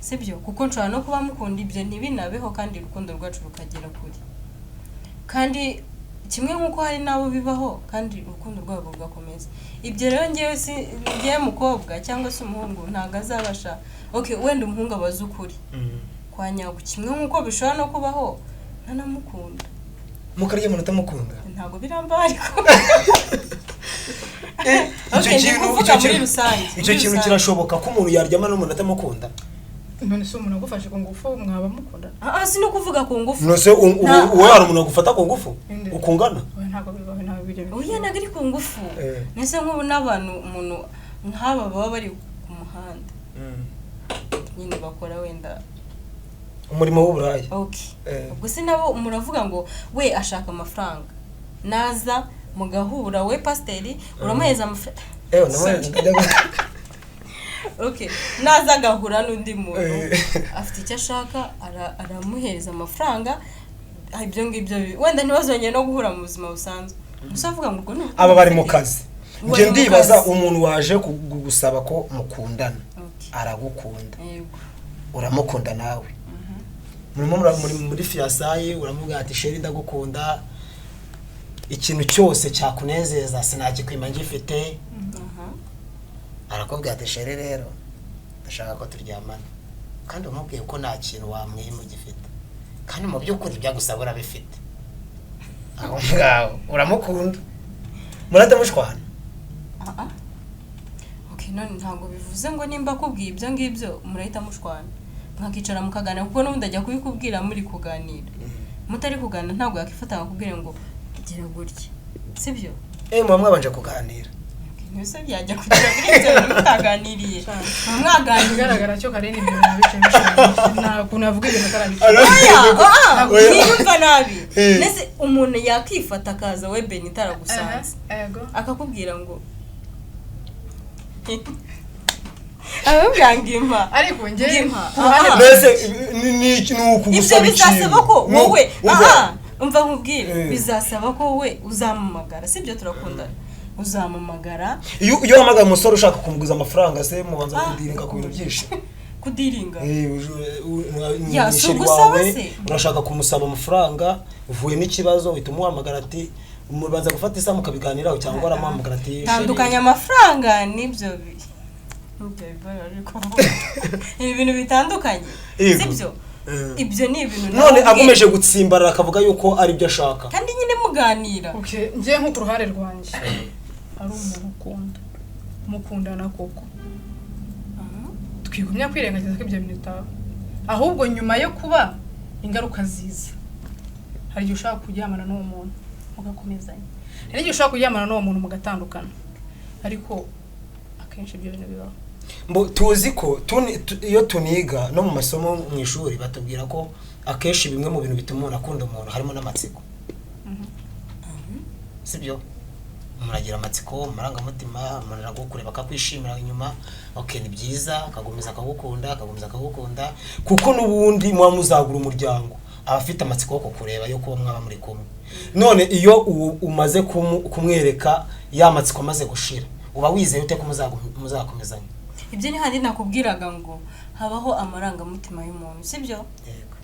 sibyo? Kuko nshobora no kuba mukunda ibyo ntibinabeho kandi urukundo rwacu rukagera kure. Kandi kimwe nk'uko hari nabo bibaho kandi urukundo rwabo rugakomeza. Ibyo rero ngewe si ngewe mukobwa cyangwa se umuhungu ntabwo azabasha. Okay, wenda umuhungu abaza ukuri kwa nyago, kimwe nk'uko bishobora no kubaho ntanamukunda mukarya umuntu utamukunda, ntabwo biramba. Ariko icyo kintu kirashoboka ko umuntu yaryama n'umuntu atamukunda. None se umuntu agufashe ku ngufu mwaba mukundana? Si no kuvuga ku ngufu. None se uwo hari umuntu agufata ku ngufu ukungana? Ntabwo bibaho, ntabwo bijya. Oya ntabwo ari ku ngufu. Nese nk'ubu n'abantu umuntu nk'aba baba bari ku muhanda nyine bakora wenda umurimo w'uburaya. Okay. Ubwo se nabo muravuga ngo we ashaka amafaranga, naza mugahura we pasiteri uramuheza amafaranga. Okay, naza agahura n'undi muntu afite icyo ashaka aramuhereza amafaranga, ibyo ngibyo wenda ntibazongere no guhura mu buzima busanzwe. Gusa avuga ngo ubwo aba bari mu kazi. Njye ndibaza umuntu waje kugusaba ko mukundana aragukunda, uramukunda nawe, murimo muri fiyasaye, uramubwira ati sheri ndagukunda, ikintu cyose cyakunezeza sinakikwima ngifite. Arakubwira ati sheri rero ndashaka ko turyamana, kandi umubwiye ko nta kintu wamwima ugifite, kandi mu by'ukuri byagusaba urabifite, aho ngaho uramukunda. Murahita mushwana. Ah ah. Okay, none ntabwo bivuze ngo nimba akubwiye ibyo ngibyo murahita mushwana, mwakicara mukaganira, kuko n'ubundi ajya kubikubwira muri kuganira. Mutari kuganira ntabwo yakifata akakubwira ngo gira gutya, sibyo? Muba mwabanje kuganira. Ntibise byajya kugera kuri ibyo bintu mutaganiriye, muba mwaganiriye. Ikigaragara cyo Karine ibintu nabice nta kuntu avuga ibintu atarabica. Oya, ah, Oya. ntiyumva nabi. Nese umuntu yakifata akaza we Beni itaragusanze, Ego. akakubwira ngo ababwira ngo impa Ariko njye Ngimpa. ku ruhande Ah, ah. Mbese ni Ibyo ukugusaba bizasaba ko ikintu. wowe Umva. aha umva nkubwire, bizasaba ko wowe uzampamagara, sibyo? Turakundana, uzampamagara. Iyo uhamagaye umusore ushaka kumuguza amafaranga se, mubanza Ah. kudiringa ku bintu byinshi. Kudiringa? Ya, Ya, si ugusaba se? urashaka kumusaba amafaranga, uvuye n'ikibazo, uhita umuhamagara ati mubanza gufata isaha mukabiganiraho, cyangwa aramuhamagara ati Tandukanya amafaranga n'ibyo n'ibyo bibara ari kuvuga, ni ibintu bitandukanye. Yego. Sibyo? Ibyo ni ibintu None nawe ubwe- akomeje gutsimbarara akavuga yuko ari byo ashaka. Kandi nyine muganira. Okay, njye nko ku ruhande rwanjye, ari umuntu ukunda, mukundana koko, twigumya kwirengagiza ko ibyo bintu bitaba. Ahubwo nyuma yo kuba ingaruka ziza, hari igihe ushobora kuryamana n'uwo muntu mugakomezanya, hari igihe ushobora kuryamana n'uwo muntu mugatandukana, ariko akenshi ibyo bintu bibaho. Mbo tuzi ko iyo tuniga no mu masomo mu ishuri batubwira ko akenshi bimwe mu bintu bituma umuntu akunda umuntu harimo n'amatsiko, sibyo? Umuntu agira amatsiko, amarangamutima, umuntu aragukureba akakwishimira inyuma, okay, ni byiza, akagumiza akagukunda, akagumiza akagukunda, kuko n'ubundi muba muzagura umuryango, aba afite amatsiko yo kukureba, yo kuba mwaba muri kumwe. None iyo umaze kumwereka ya matsiko amaze gushira, uba wizeye ute ko muzakomezanya? Ibyo ni handi nakubwiraga ngo habaho amarangamutima y'umuntu, sibyo? Yego.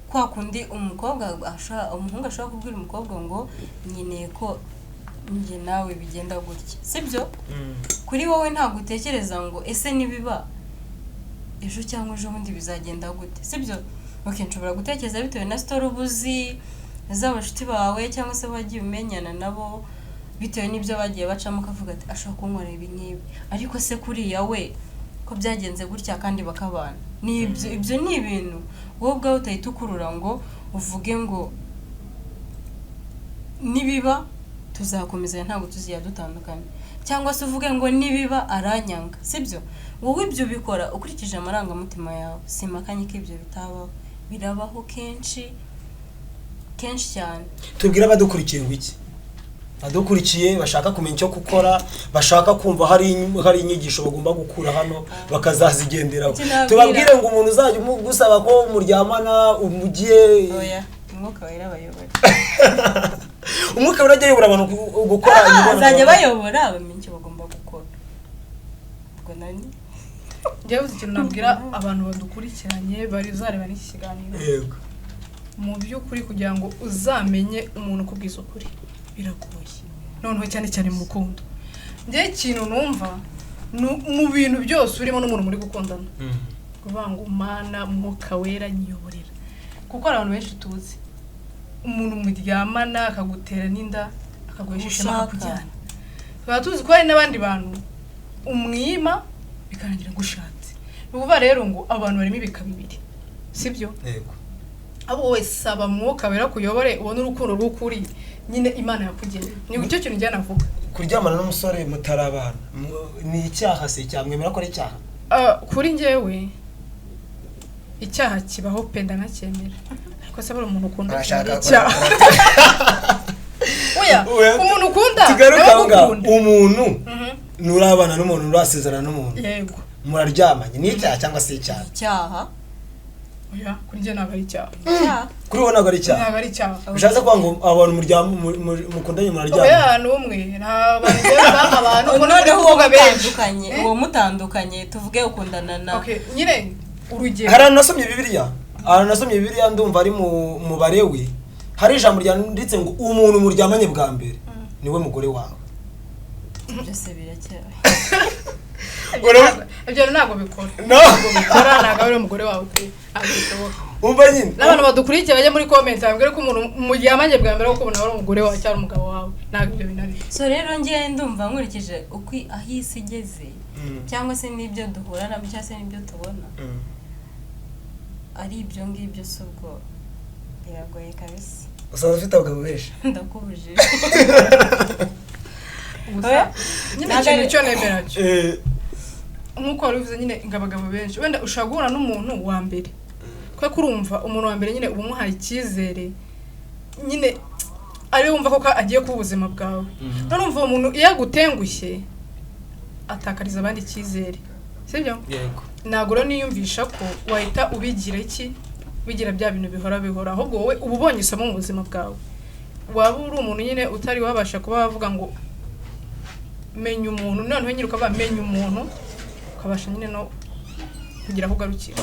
Kwa kundi umukobwa umuhungu ashobora kubwira umukobwa ngo nkeneye ko njye nawe bigenda gutya, sibyo? Kuri wowe ntabwo utekereza ngo ese nibiba ejo cyangwa ejo bundi bizagenda gute, sibyo? Okay, nshobora gutekereza bitewe na story uba uzi z'abashuti bawe cyangwa se wagiye umenyana nabo, bitewe n'ibyo bagiye bacamo, ukavuga ati ashobora kunkorera ibi n'ibi, ariko se kuriya we ko byagenze gutya kandi bakabana. Ni ibyo ni ibintu wowe ubwawe utahita ukurura ngo uvuge ngo nibiba tuzakomeza ntabwo tuzijya dutandukana, cyangwa se uvuge ngo nibiba aranyanga, sibyo? Wowe ibyo ubikora ukurikije amarangamutima yawe. Simakanye ko ibyo bitabaho, birabaho kenshi kenshi cyane. Tubwire abadukurikiye ngo iki? Abadukurikiye bashaka kumenya icyo gukora, bashaka kumva hari inyigisho bagomba gukura hano bakazazigenderaho. Icyo nababwira- Tubabwire ngo umuntu uzajya umugusaba ko muryamana umugiye Oya, umwuka wera abayobora. Umwuka wera ajya ayobora abantu gukora imibonano. Azajya bayobora bamenye icyo bagomba gukora. Ubwo nani Njyewe uzi ikintu nabwira abantu badukurikiranye barizareba n'iki kiganiro? Yego. Mu by'ukuri, kugira ngo uzamenye umuntu ukubwiza ukuri biragoye, noneho cyane cyane mu rukundo. Njyewe ikintu numva mu bintu byose urimo n'umuntu muri gukundana, kuvuga ngo Mana, Mwuka Wera nyiyoborera, kuko hari abantu benshi tuzi umuntu muryamana akagutera n'inda, akaguhesha ishema, Ushaka. akakujyana. Tukaba tuzi ko hari n'abandi bantu umwima bikarangira gushatse. Ni ukuvuga rero ngo abantu barimo ibika bibiri, sibyo? Yego. Abo wese saba Mwuka Wera kuyobore, ubone urukundo rw'ukuri nyine Imana yakugeneye. Ni cyo kintu njye navuga. Kuryamana n'umusore mutarabana ni icyaha se? Cyamwemera ko ari icyaha? Ah, kuri njyewe icyaha kibaho pe, ndanacyemera, ariko se buri umuntu ukunda Urashaka ni icyaha? Oya, Oya, umuntu ukunda tugaruke nawe aho ngaho. agukunda. Umuntu Mhm. nurabana n'umuntu, nurasezerana n'umuntu, Yego. muraryamanye, ni icyaha cyangwa se icyaha? Icyaha. Oya, kuri njye ntabwo ari icyaha. Icyaha. Kuri wowe ntabwo ari icyaha? Ntabwo ari icyaha. Bishatse kuvuga ngo abantu mukundanye muraryamanye? Oya, ni umwe, nta bantu njyewe banga abantu ubwo Noneho ni uwo kuvuga benshi. mutandukanye, Eh? uwo mutandukanye, tuvuge ukundana na Okay, nyine urugero. Hari ahantu nasomye Bibiliya, ahantu nasomye Bibiliya ndumva ari mu mubare we, hari ijambo ryanditse ngo umuntu muryamanye bwa mbere niwe mugore wawe. Byose biracyari Ibyo ntabwo bikora. No. Ntabwo bikora, ntabwo ari umugore wawe pe, ntabwo bishoboka. Umva nyine. N'abantu badukurikiye bajya muri comment bambwire ko umuntu muryamanye bwa mbere ko ubona ari umugore wawe cyangwa umugabo wawe, ntabwo ibyo bintu ari. So rero njye ndumva nkurikije uko aho isi igeze cyangwa se n'ibyo duhura nabyo cyangwa se n'ibyo tubona, ari ibyo ngibyo, si ubwo biragoye kabisa. Usanzwe ufite abagabo benshi? Ndakubujije. Gusa nyine Ntabwo ikintu cyo nemera cyo, Eh, nk'uko wari ubivuze nyine ngo abagabo benshi, wenda ushobora guhura n'umuntu wa mbere, kubera ko urumva umuntu wa mbere nyine uba umuhaye icyizere, nyine ariwe wumva koko agiye kuba ubuzima bwawe. None urumva uwo muntu iyo agutengushye atakariza abandi icyizere, sibyo? Yego. Ntabwo rero niyumvisha ko wahita ubigira iki, bigira bya bintu bihora bihora, ahubwo wowe uba ubonye isomo mu buzima bwawe. Waba uri umuntu nyine utari wabasha kuba wavuga ngo menya umuntu, noneho nyine ukaba menya umuntu, ukabasha nyine no kugira aho ugarukira,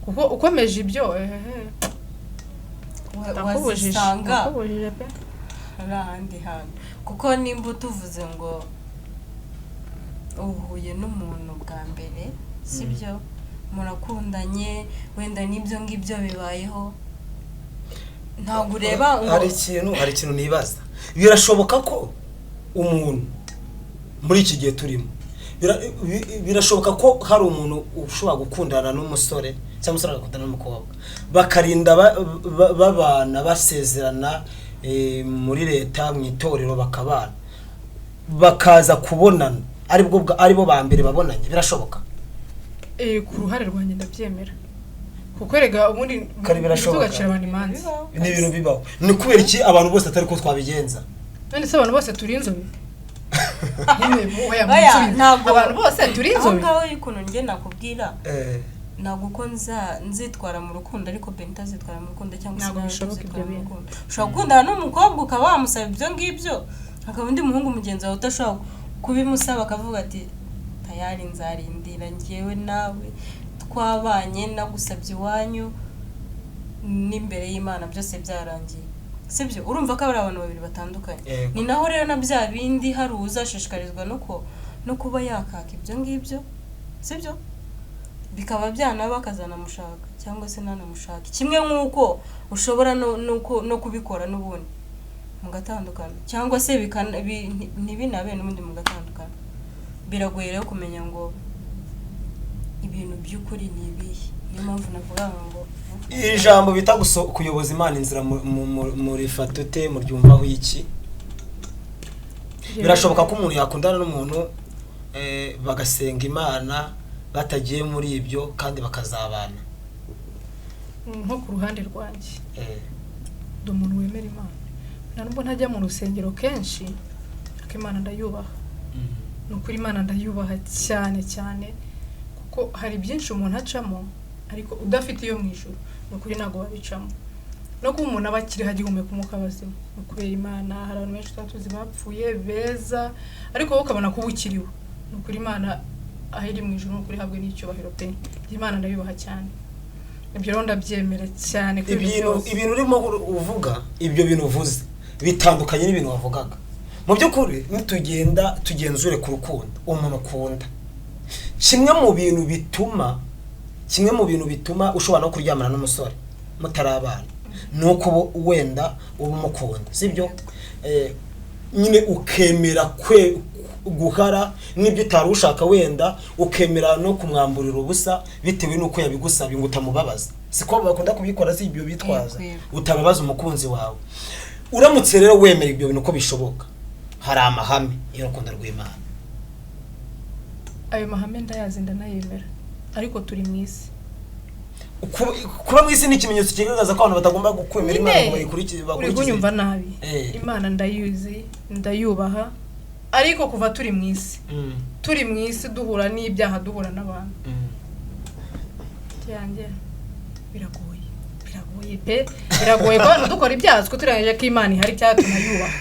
kuko ukomeje ibyo ehehe, ndakubujije. Wazisanga Ndakubujije pe. ari ahandi hantu, kuko nimba tuvuze ngo uhuye n'umuntu bwa mbere, sibyo, murakundanye, wenda n'ibyo ngibyo bibayeho, ntabwo ureba ngo Hari ikintu nibaza. Birashoboka ko umuntu muri iki gihe turimo, birashoboka ko hari umuntu ushobora gukundana n'umusore cyangwa umusore agakundana n'umukobwa, bakarinda babana, basezerana muri leta, mu itorero, bakabana, bakaza kubonana aribwo aribo ba mbere babonanye? Birashoboka? Ku ruhare rwanjye ndabyemera, kuko erega ubundi Kare birashoboka. tugacira abantu imanza. Ni ibintu bibaho. Ni kubera iki abantu bose atari ko twabigenza? None se abantu bose turi inzobe? Nyine, oya, Oya, munsubize. ntabwo- Abantu bose turi aho inzobe? ngaho ukuntu njye nakubwira, ntabwo uko nzitwara mu rukundo ariko Benita azitwara mu rukundo, cyangwa se Ntabwo nawe bishoboka utazitwara ibyo mu bintu. rukundo. Ushobora gukundana n'umukobwa ukaba wamusaba ibyo ngibyo, hakaba undi muhungu mugenzi wawe udashobora kubimusaba, akavuga ati tayari nzarindira njyewe nawe twabanye, nagusabye iwanyu n'imbere y'Imana, byose byarangiye, sibyo? Urumva ko ari abantu babiri batandukanye. Yego. Ni naho rero na bya bindi, hari uzashishikarizwa no kuba yakaka ibyo ngibyo, sibyo, bikaba byanaba akazanamushaka cyangwa se ntanamushake, kimwe nk'uko ushobora no kubikora n'ubundi mugatandukana, cyangwa se ntibinabe n'ubundi mugatandukana. Biragoye rero kumenya ngo ibintu by'ukuri ni ibihe. Niyo mpamvu navuga ngo Iri jambo bita kuyoboza Imana inzira, murifata ute? Muryumvaho iki? Birashoboka ko umuntu yakundana n'umuntu, bagasenga Imana batagiye muri ibyo, kandi bakazabana? Nko ku ruhande rwanjye, ndi umuntu wemera Imana. Nta nubwo ntajya mu rusengero kenshi, ariko Imana ndayubaha. Ni ukuri Imana ndayubaha cyane cyane, kuko hari byinshi umuntu acamo, ariko udafite iyo mu ijuru, ni ukuri ntabwo wabicamo. No kuba umuntu aba akiriho, agihumeka umwuka w'abazima, ni ukubera Imana. Hari abantu benshi tuba tuzi bapfuye beza, ariko wowe ukabona kuba ukiriho, ni ukuri Imana aho iri mu ijuru, ni ukuri ihabwe n'icyubahiro pe. Imana ndayubaha cyane, ibyo rero ndabyemera cyane ko ibintu Ibintu byose- ibintu urimo uvuga, ibyo bintu uvuze bitandukanye n'ibintu wavugaga. Mu by'ukuri nitugenda tugenzure ku rukundo umuntu ukunda, kimwe mu bintu bituma ushobora no kuryamana n'umusore mutarabana ni uko uba wenda uba umukunda, sibyo? Nyine ukemera kwe guhara n'ibyo utari ushaka, wenda ukemera no kumwamburira ubusa bitewe n'uko yabigusabye ngo utamubabaza. Siko bakunda kubikora? Si ibyo bitwaza? Yego, yego. Utababaza umukunzi wawe. Uramutse rero wemera ibyo bintu ko bishoboka, hari amahame y'urukundo rw'Imana. Ayo mahame ndayazi, ndanayemera, ariko turi mu isi. Kuba mu isi ni ikimenyetso kigaragaza ko abantu batagomba kwemera Imana ngo Nyine, bayikurikize uri bakurikize. kunyumva nabi. Imana ndayizi, ndayubaha, ariko kuva turi mu isi, turi mu isi duhura n'ibyaha, duhura n'abantu, yanjye biragoye, biragoye pe, biragoye ko abantu dukora ibyaha twe turangije ko Imana ihari cyangwa tunayubaha.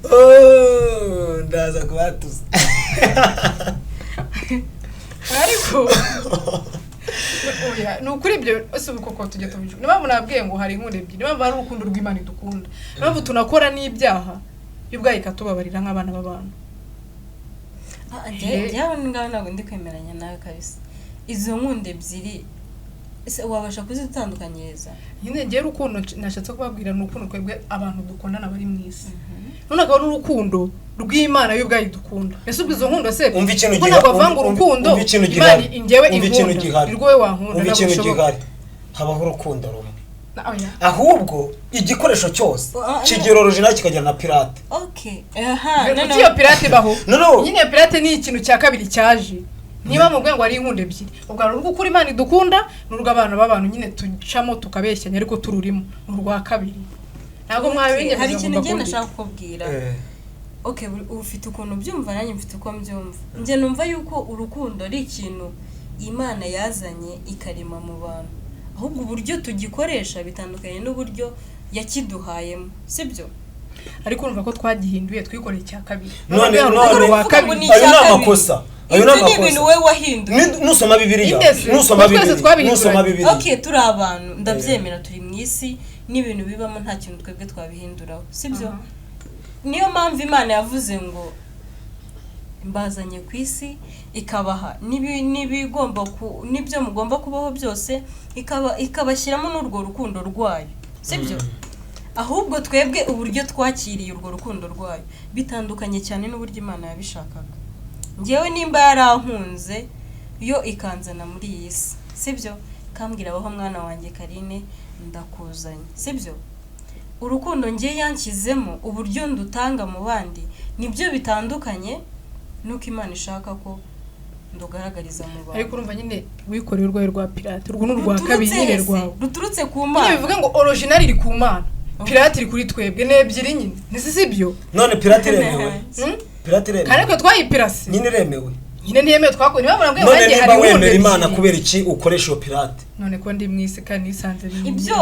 Oh, ndaza kubatuza. Ariko oya, ni ukuri ibyo ese ubu koko tujya tubijugunya? Niyo mpamvu nabwiye ngo hari inkundo ebyiri. Niyo mpamvu hari urukundo rw'Imana idukunda, niyo mpamvu tunakora n'ibyaha, yo ubwayo ikatubabarira nk'abana b'abantu. Njyewe ngaho ntabwo ndi kwemeranya nawe kabisa. Izo nkunda ebyiri Ese wabasha kuzitandukanyiriza? Nyine ngewe urukundo nashatse kubabwira ni urukundo twebwe abantu dukundana bari mu isi, none akaba n'urukundo rw'Imana yo ubwayo idukunda. Ese ubwo izo nkundo se, Umva ikintu kuko gihari, ntabwo bavanga urukundo umva ikintu Imana gihari. ingewe Umva ikintu inkunda gihari. ni rwowe wankunda, Umva ntabwo ikintu bishoboka. gihari, habaho urukundo rumwe. Oya. Ahubwo igikoresho cyose kigira original kikagira na pirate. Okay, aha. Kuki iyo pirate ibaho? No, no. Nyine iyo pirate ni ikintu cya kabiri cyaje. Niba mubwiye ngo ari inkundo ebyiri, ubwo hari urw'ukuri Imana idukunda n'urw'abantu b'abantu nyine tucamo tukabeshyanya ariko tururimo, ni urwa kabiri. Ntabwo mwabinyemeza Hari ngo ikintu ngenda mbakunde. nashaka kukubwira. Okay, ufite ukuntu ubyumva, nanjye mfite uko mbyumva. Njye numva yuko urukundo ari ikintu Imana yazanye ikarema mu bantu, ahubwo uburyo tugikoresha bitandukanye n'uburyo yakiduhayemo, sibyo? Ariko urumva ko twagihinduye, twikoreye icya kabiri. None None none urwa Kuvuga ngo kabiri. ni Ayo icya ni kabiri. amakosa, ayo ni Ibyo ni ibintu amakosa. wowe wahinduye. Nusoma Bibiliya, Indese, nusoma twese Bibiliya, twabihinduranye. nusoma Bibiliya. Okay, turi abantu, ndabyemera, turi mu isi n'ibintu bibamo, nta kintu twebwe twabihinduraho, sibyo? Niyo mpamvu Imana yavuze ngo mbazanye ku isi, ikabaha n'ibigomba n'ibyo mugomba kubaho byose, ikabashyiramo n'urwo rukundo rwayo, sibyo? Ahubwo twebwe uburyo twakiriye urwo rukundo rwayo bitandukanye cyane n'uburyo Imana yabishakaga. Ngewe nimba yarankunze yo ikanzana muri iyi si, sibyo, kambwira abaho mwana wanjye Karine ndakuzanye, sibyo, urukundo ngiye yanshyizemo, uburyo ndutanga mu bandi nibyo bitandukanye nuko Imana ishaka ko ndugaragariza mu bantu. Ariko urumva nyine wikoreye urwaye rwa pirate, urwo ni urwa Ruturutse kabiri nyine hese? rwawe. Ruturutse ku Nyine Mana. bivuga ngo original iri ku Mana, pirate iri kuri twebwe, ni ebyiri nyine, ntisi sibyo? None pirate iremewe? Hmm? Pirate Kandi iremewe? ariko twayipirase. Nyine iremewe. Nyine ntiyemewe, twakora niba murambwiye ngo None nanjye niba hari inkundo wemera Imana, ebyiri. kubera iki ukoresha iyo pirate? None ko ndi mu isi kandi nisanze biri Ibyo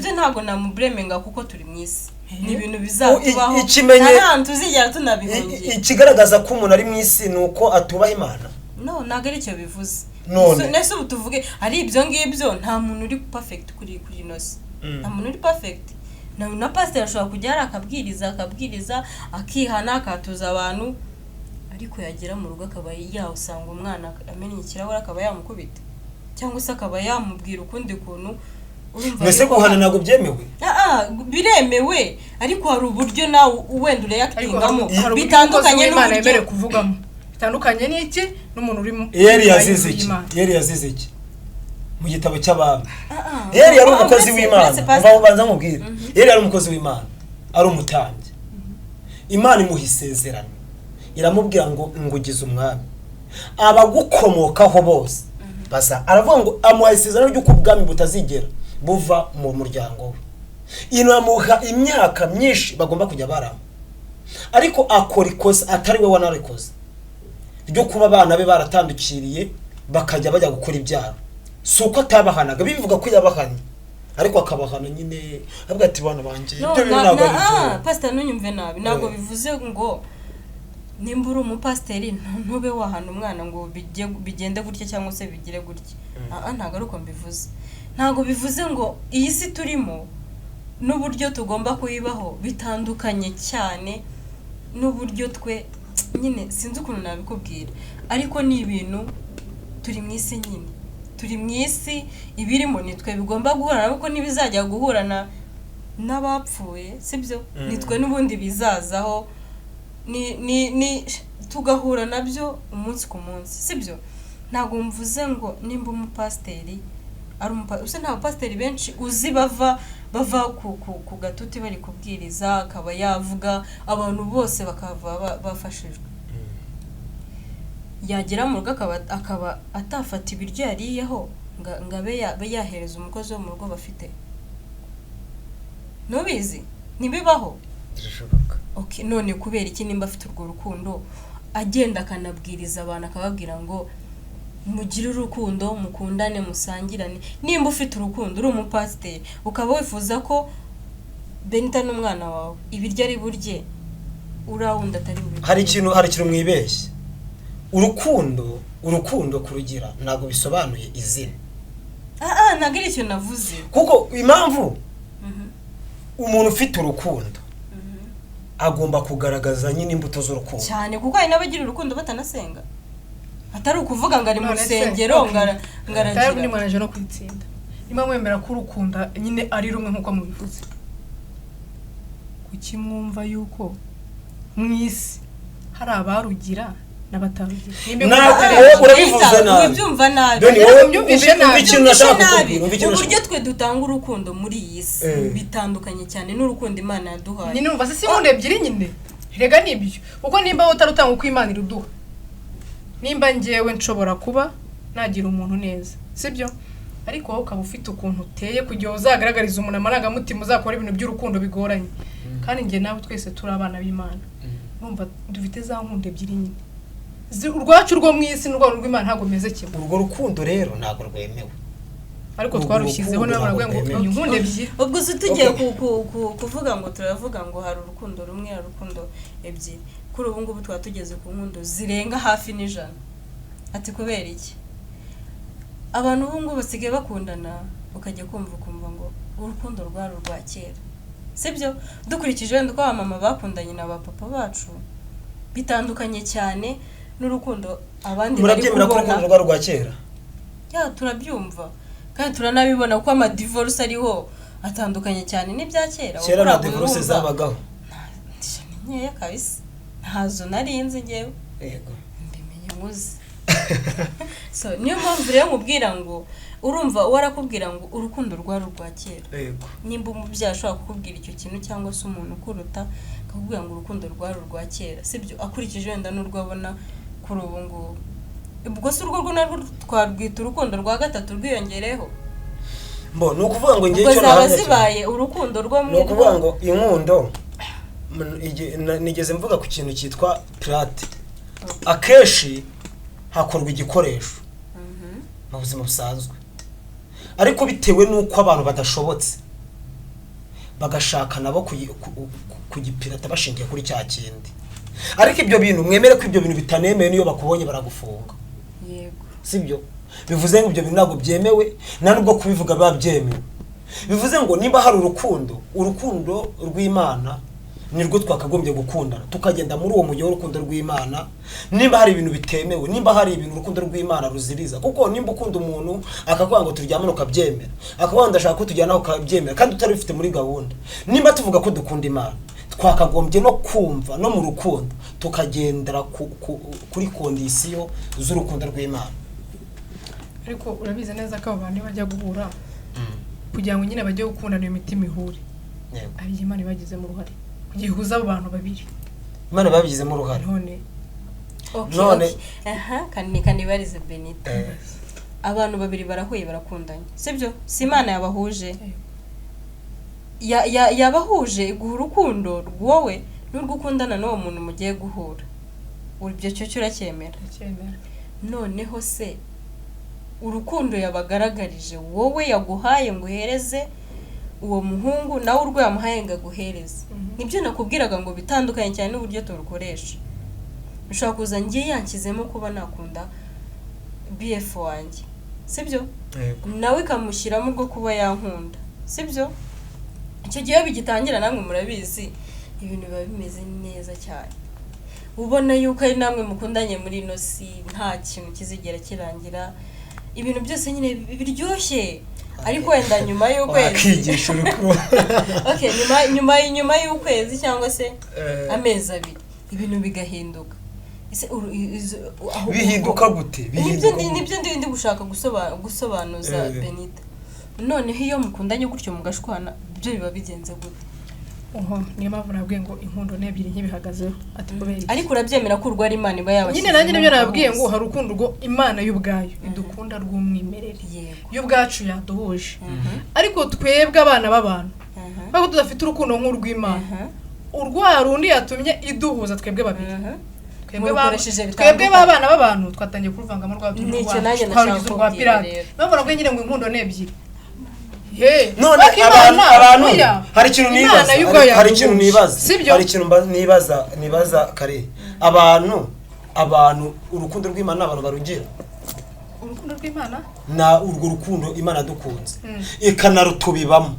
byo ntabwo namuburemenga kuko turi mu isi, ni ibintu bizatubaho, nta hantu tuzigera tunabihungira. Ikigaragaza ko umuntu ari mu isi ni uko atubaha Imana? No, ntabwo ari icyo bivuze. None? Nese ubu tuvuge ari ibyo ngibyo, nta muntu uri perfect kuri ino si. Nta muntu uri perfect, na pasiteri ashobora kujya hariya akabwiriza akihana, akatuza abantu, ariko yagera mu rugo akaba yawusanga umwana amennye ikirahure akaba yamukubita, cyangwa se akaba yamubwira ukundi kuntu, urumva Mbese yuko guhana ntabwo byemewe? Ah, biremewe, ariko hari uburyo nawe wenda Ariko ureyakitingamo hari uburyo bitandukanye umukozi w'Imana n'uburyo yemerewe kuvugamo bitandukanye n'iki n'umuntu uri mu Yeri yazize iki? y'Imana. Yeri yazize iki mu gitabo cy'Abami? Ah, ah. Yeri yari Ah, umukozi w'Imana. uretse pastor. Umva, ubanza nkubwire, Yeri yari umukozi w'Imana, ari umutambyi. Imana imuha isezerano, iramubwira ngo ngugize umwami, abagukomokaho bose baza. Aravuga ngo amuha isezerano ry'uko ubwami butazigera buva mu muryango we, inamuha imyaka myinshi bagomba kujya barama. Ariko akora ikosa atari we wanarikoze ryo kuba abana be baratandukiriye bakajya bajya gukora ibyaha. Si uko atabahanaga, bivuga ko yabahanye, ariko akabahana nyine avuga ati bana banjye, No, ibyo bintu na, ntabwo ari na, byo. ah, pastor, ntunyumve nabi, ntabwo bivuze ngo nimba uri umupasiteri ntube wahana umwana ngo bigende gutya cyangwa se bigire gutya. Ah, ah, ntabwo ari uko mbivuze. Ntabwo bivuze ngo iyi si turimo n'uburyo tugomba kuyibaho bitandukanye cyane n'uburyo twe nyine, sinzi ukuntu nabikubwira, ariko ni ibintu turi mu isi nyine, turi mu isi, ibirimo ni twe bigomba guhura nabo, kuko ntibizajya guhura n'abapfuye, sibyo? Nitwe n'ubundi bizazaho, ni tugahura nabyo umunsi ku munsi, sibyo? Ntabwo mvuze ngo nimba umupasiteri ari umupasiteri, nta bapasiteri benshi uzi bava ku gatuti bari kubwiriza akaba yavuga abantu bose bakava bafashijwe, yagera mu rugo akaba atafata ibiryo yariyeho ngo abe yahereza umukozi wo mu rugo bafite. Ntubizi? Ntibibaho? Birashoboka. Okay, none kubera iki nimba afite urwo rukundo agenda akanabwiriza abantu akababwira ngo mugire urukundo, mukundane, musangirane, nimba ufite urukundo uri umupasiteri ukaba wifuza ko Benita n'umwana wawe ibiryo ari burye uriya wundi atari bubirye? Hari ikintu mwibeshye. Urukundo kurugira ntabwo bisobanuye izina. Ah, ah, ntabwo ari icyo navuze. Kuko impamvu umuntu ufite urukundo agomba kugaragaza nyine imbuto z'urukundo. Cyane, kuko hari n'abagira urukundo batanasenga, atari ukuvuga ngo ari mu None se, rusengero okay. ngo Tayari aragira. undi mwana aje no kwitsinda. Niba mwemera ko urukunda nyine ari rumwe nk'uko mubivuze, kuki mwumva yuko mu isi hari abarugira n'abatarugira? Urabivuze nabi. Ubyumva nabi. Uburyo twe dutanga urukundo muri iyi si bitandukanye cyane n'urukundo Imana yaduhaye. Nyine umva se si inkundo ebyiri nyine. Rega nibyo. Kuko nimba utarutanga uko Imana iruduha, nimba njyewe nshobora kuba nagira umuntu neza, sibyo? Ariko wowe ukaba ufite ukuntu uteye kugira uzagaragariza umuntu amarangamutima, uzakora ibintu by'urukundo bigoranye. Kandi njye nawe twese turi abana b'Imana. Urumva dufite za nkundo ebyiri nyine. Urwacu rwo mu isi n'urwo rw'Imana ntabwo bimeze kimwe. Urwo rukundo rero ntabwo rwemewe. Ariko twarushyizeho n'abana ngo inkundo ebyiri. Ubwo se tugiye kuvuga ngo turavuga ngo hari urukundo rumwe, hari urukundo ebyiri. Kuri ubu ngubu twaba tugeze ku nkundo zirenga hafi n'ijana. Ati kubera iki? Abantu ubu ngubu basigaye bakundana, ukajya kumva ukumva ngo urukundo rwari urwa kera. Sibyo? Dukurikije wenda uko abamama bakundanye na ba papa bacu, bitandukanye cyane n'urukundo abandi bari kubona. Murabyemera ko urukundo rwari urwa kera? Ya, turabyumva. Kandi turanabibona ko ama divorce ariho atandukanye cyane n'ibya kera. Kera na divorce zabagaho. Ni nkeya kabisa. Ntazo narinzi ngewe. Yego. Mbimenye nkuze. So niyo mpamvu rero nkubwira ngo urumva warakubwira ngo urukundo rwari urwa kera. Yego. Nimba umubyeyi ashobora kukubwira icyo kintu cyangwa se umuntu ukuruta akakubwira ngo urukundo rwari urwa kera, sibyo? Akurikije wenda n'urwo abona kuri ubu ngubu. Ubwo se urwo narwo twarwita urukundo rwa gatatu rwiyongereho? Mbo ni ukuvuga ngo ngiye cyo nahamya zibaye urukundo rwo mu ni ukuvuga ngo inkundo nigeze mvuga ku kintu cyitwa pirate. Akenshi hakorwa igikoresho mu buzima busanzwe, ariko bitewe n'uko abantu badashobotse bagashaka nabo kugipirata bashingiye kuri cya kindi. Ariko ibyo bintu mwemere ko ibyo bintu bitanemewe, niyo bakubonye baragufunga. Yego. Sibyo? Bivuze ngo ibyo bintu ntabwo byemewe, nta nubwo kubivuga biba byemewe. Bivuze ngo nimba hari urukundo, urukundo rw'Imana nirwo twakagombye gukundana, tukagenda muri uwo mujyi w'urukundo rw'Imana. Nimba hari ibintu bitemewe, nimba hari ibintu urukundo rw'Imana ruziriza, kuko nimba ukunda umuntu akakuvuga ngo turyamane ukabyemera, akakuvuga ndashaka ko tujyana ukabyemera kandi utari bifite muri gahunda. Nimba tuvuga ko dukunda Imana, twakagombye no kumva no mu rukundo tukagendera kuri kondisiyo z'urukundo rw'Imana. Ariko urabizi neza ko abo bantu bajya guhura kugira ngo nyine bajye gukundana iyo mitima ihure, ari Imana ibagizemo uruhare gihuza abo bantu babiri. Imana babigizemo uruhare. None aha kanibarize Benita. Abantu babiri barahuye barakundanye, sibyo? Si Imana yabahuje. Yabahuje iguha urukundo rwowe n'urwo ukundana n'uwo muntu mugiye guhura. Ibyo cyo cyo uracyemera? Ndacyemera. Noneho se urukundo yabagaragarije wowe yaguhaye ngo uhereze uwo muhungu, nawe urwo yamuhaye ngo aguhereze. Nibyo nakubwiraga ngo bitandukanye cyane n'uburyo turukoresha. Ushobora kuza ngiye yanshyizemo kuba nakunda BF wanjye, sibyo? Nawe ikamushyiramo urwo kuba yankunda, sibyo? Icyo gihe bigitangira namwe murabizi ibintu biba bimeze neza cyane, ubona yuko ari namwe mukundanye muri ino si, nta kintu kizigera kirangira, ibintu byose nyine biryoshye. Ariko wenda nyuma y'ukwezi okay, nyuma y'ukwezi cyangwa se amezi abiri ibintu bigahinduka. Ese bihinduka gute? Nibyo ndi gushaka gusobanuza Benita. Noneho iyo mukundanye gutyo mugashwana byo biba bigenze gute? Oho, niyo mpamvu nabwiye ngo inkundo n'ebyiri nk'ibihagazeho. Ati kubera iki? Ariko urabyemera ko urwo ari Imana iba yabashyize nyine. Nanjye nibyo nababwiye ngo hari urukundo rwo Imana y'ubwayo idukunda rw'umwimerere, y'ubwacu yaduhuje. Ariko twebwe abana b'abantu kuko tudafite urukundo nk'urw'Imana, urwa rundi yatumye iduhuza twebwe babiri, twebwe b'abana b'abantu twatangiye kuruvangamo rwa twarugize urwa pirate. Mpamvu nabwiye nyine ngo inkundo n'ebyiri. None abantu hari ikintu nibaza, hari ikintu nibaza, hari ikintu nibaza kare. Abantu urukundo rw'Imana abantu barugira. Urukundo rw'Imana na urwo rukundo Imana dukunze ikanarutubibamo,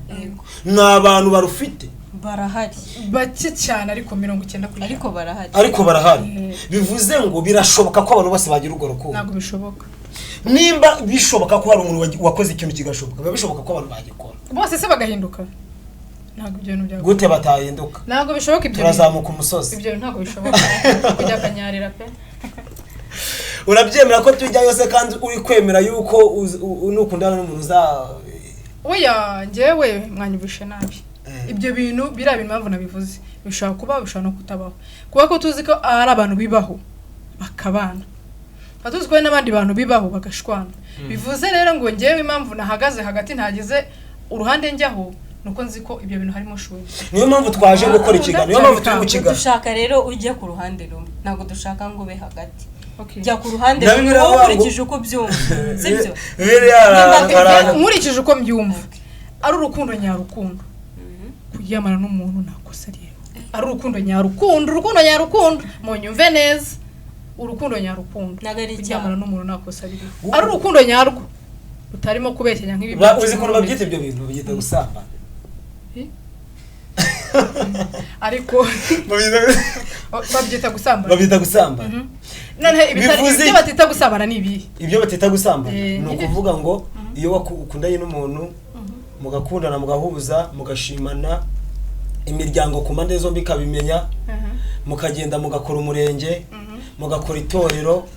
ni abantu barufite. Barahari bake cyane, ariko 90%. Ariko barahari. Ariko barahari. Bivuze ngo birashoboka ko abantu bose bagira urwo rukundo? Ntabwo bishoboka. Nimba bishoboka ko hari umuntu wakoze ikintu kigashoboka, biba bishoboka ko abantu bagikora. Bose se bagahinduka? Ntabwo ibyo bintu byakora. Gute batahinduka? Ntabwo bishoboka ibyo bintu. Turazamuka umusozi. Ibyo bintu ntabwo bishoboka, kujya akanyarira pe. Urabyemera ko tujyayo se, kandi uri kwemera yuko nukundana n'umuntu uza? Oya, njyewe mwanyumvishe nabi. Ibyo bintu, biriya bintu, impamvu nabivuze, bishobora kubaho, bishobora no kutabaho, kuba ko tuzi ko ari abantu bibaho bakabana, tukaba tuzi ko hari n'abandi bantu bibaho bagashwana. Bivuze rero ngo njyewe impamvu nahagaze hagati, ntagize uruhande njyaho, nuko nzi ko ibyo bintu harimo shuri. Niyo mpamvu twaje gukora ikiganiro, niyo mpamvu turi mu kiganiro. Dushaka rero ujye ku ruhande rumwe, ntabwo dushaka ngo ube hagati. Okay. Jya ku ruhande Na rumwe, Bibiliya wowe bavuga ngo- ukurikije uko ubyumva, sibyo? Bibiliya Nkurikije uko mbyumva, ari urukundo nyarukundo, kuryamana n'umuntu nta kosa ririho. Ari urukundo nyarukundo, urukundo nyarukundo, munyumve neza, urukundo nyarukundo, Ntabwo ari icyaha. kuryamana n'umuntu nta kosa ririho, ari urukundo nyarwo rutarimo kubeshyanya nk'ibi. Uzi ukuntu babyita ibyo bintu? Babyita gusambana. Ariko babyita gusambana. Babyita gusambana. Noneho ibitari Bivuze ibyo batita gusambana ni ibihe? Ibyo batita gusambana ni nyine. ukuvuga ngo iyo ukundanye n'umuntu, mugakundana, mugahuza, mugashimana, imiryango ku mpande zombi ikabimenya, mukagenda mugakora umurenge, mugakora itorero,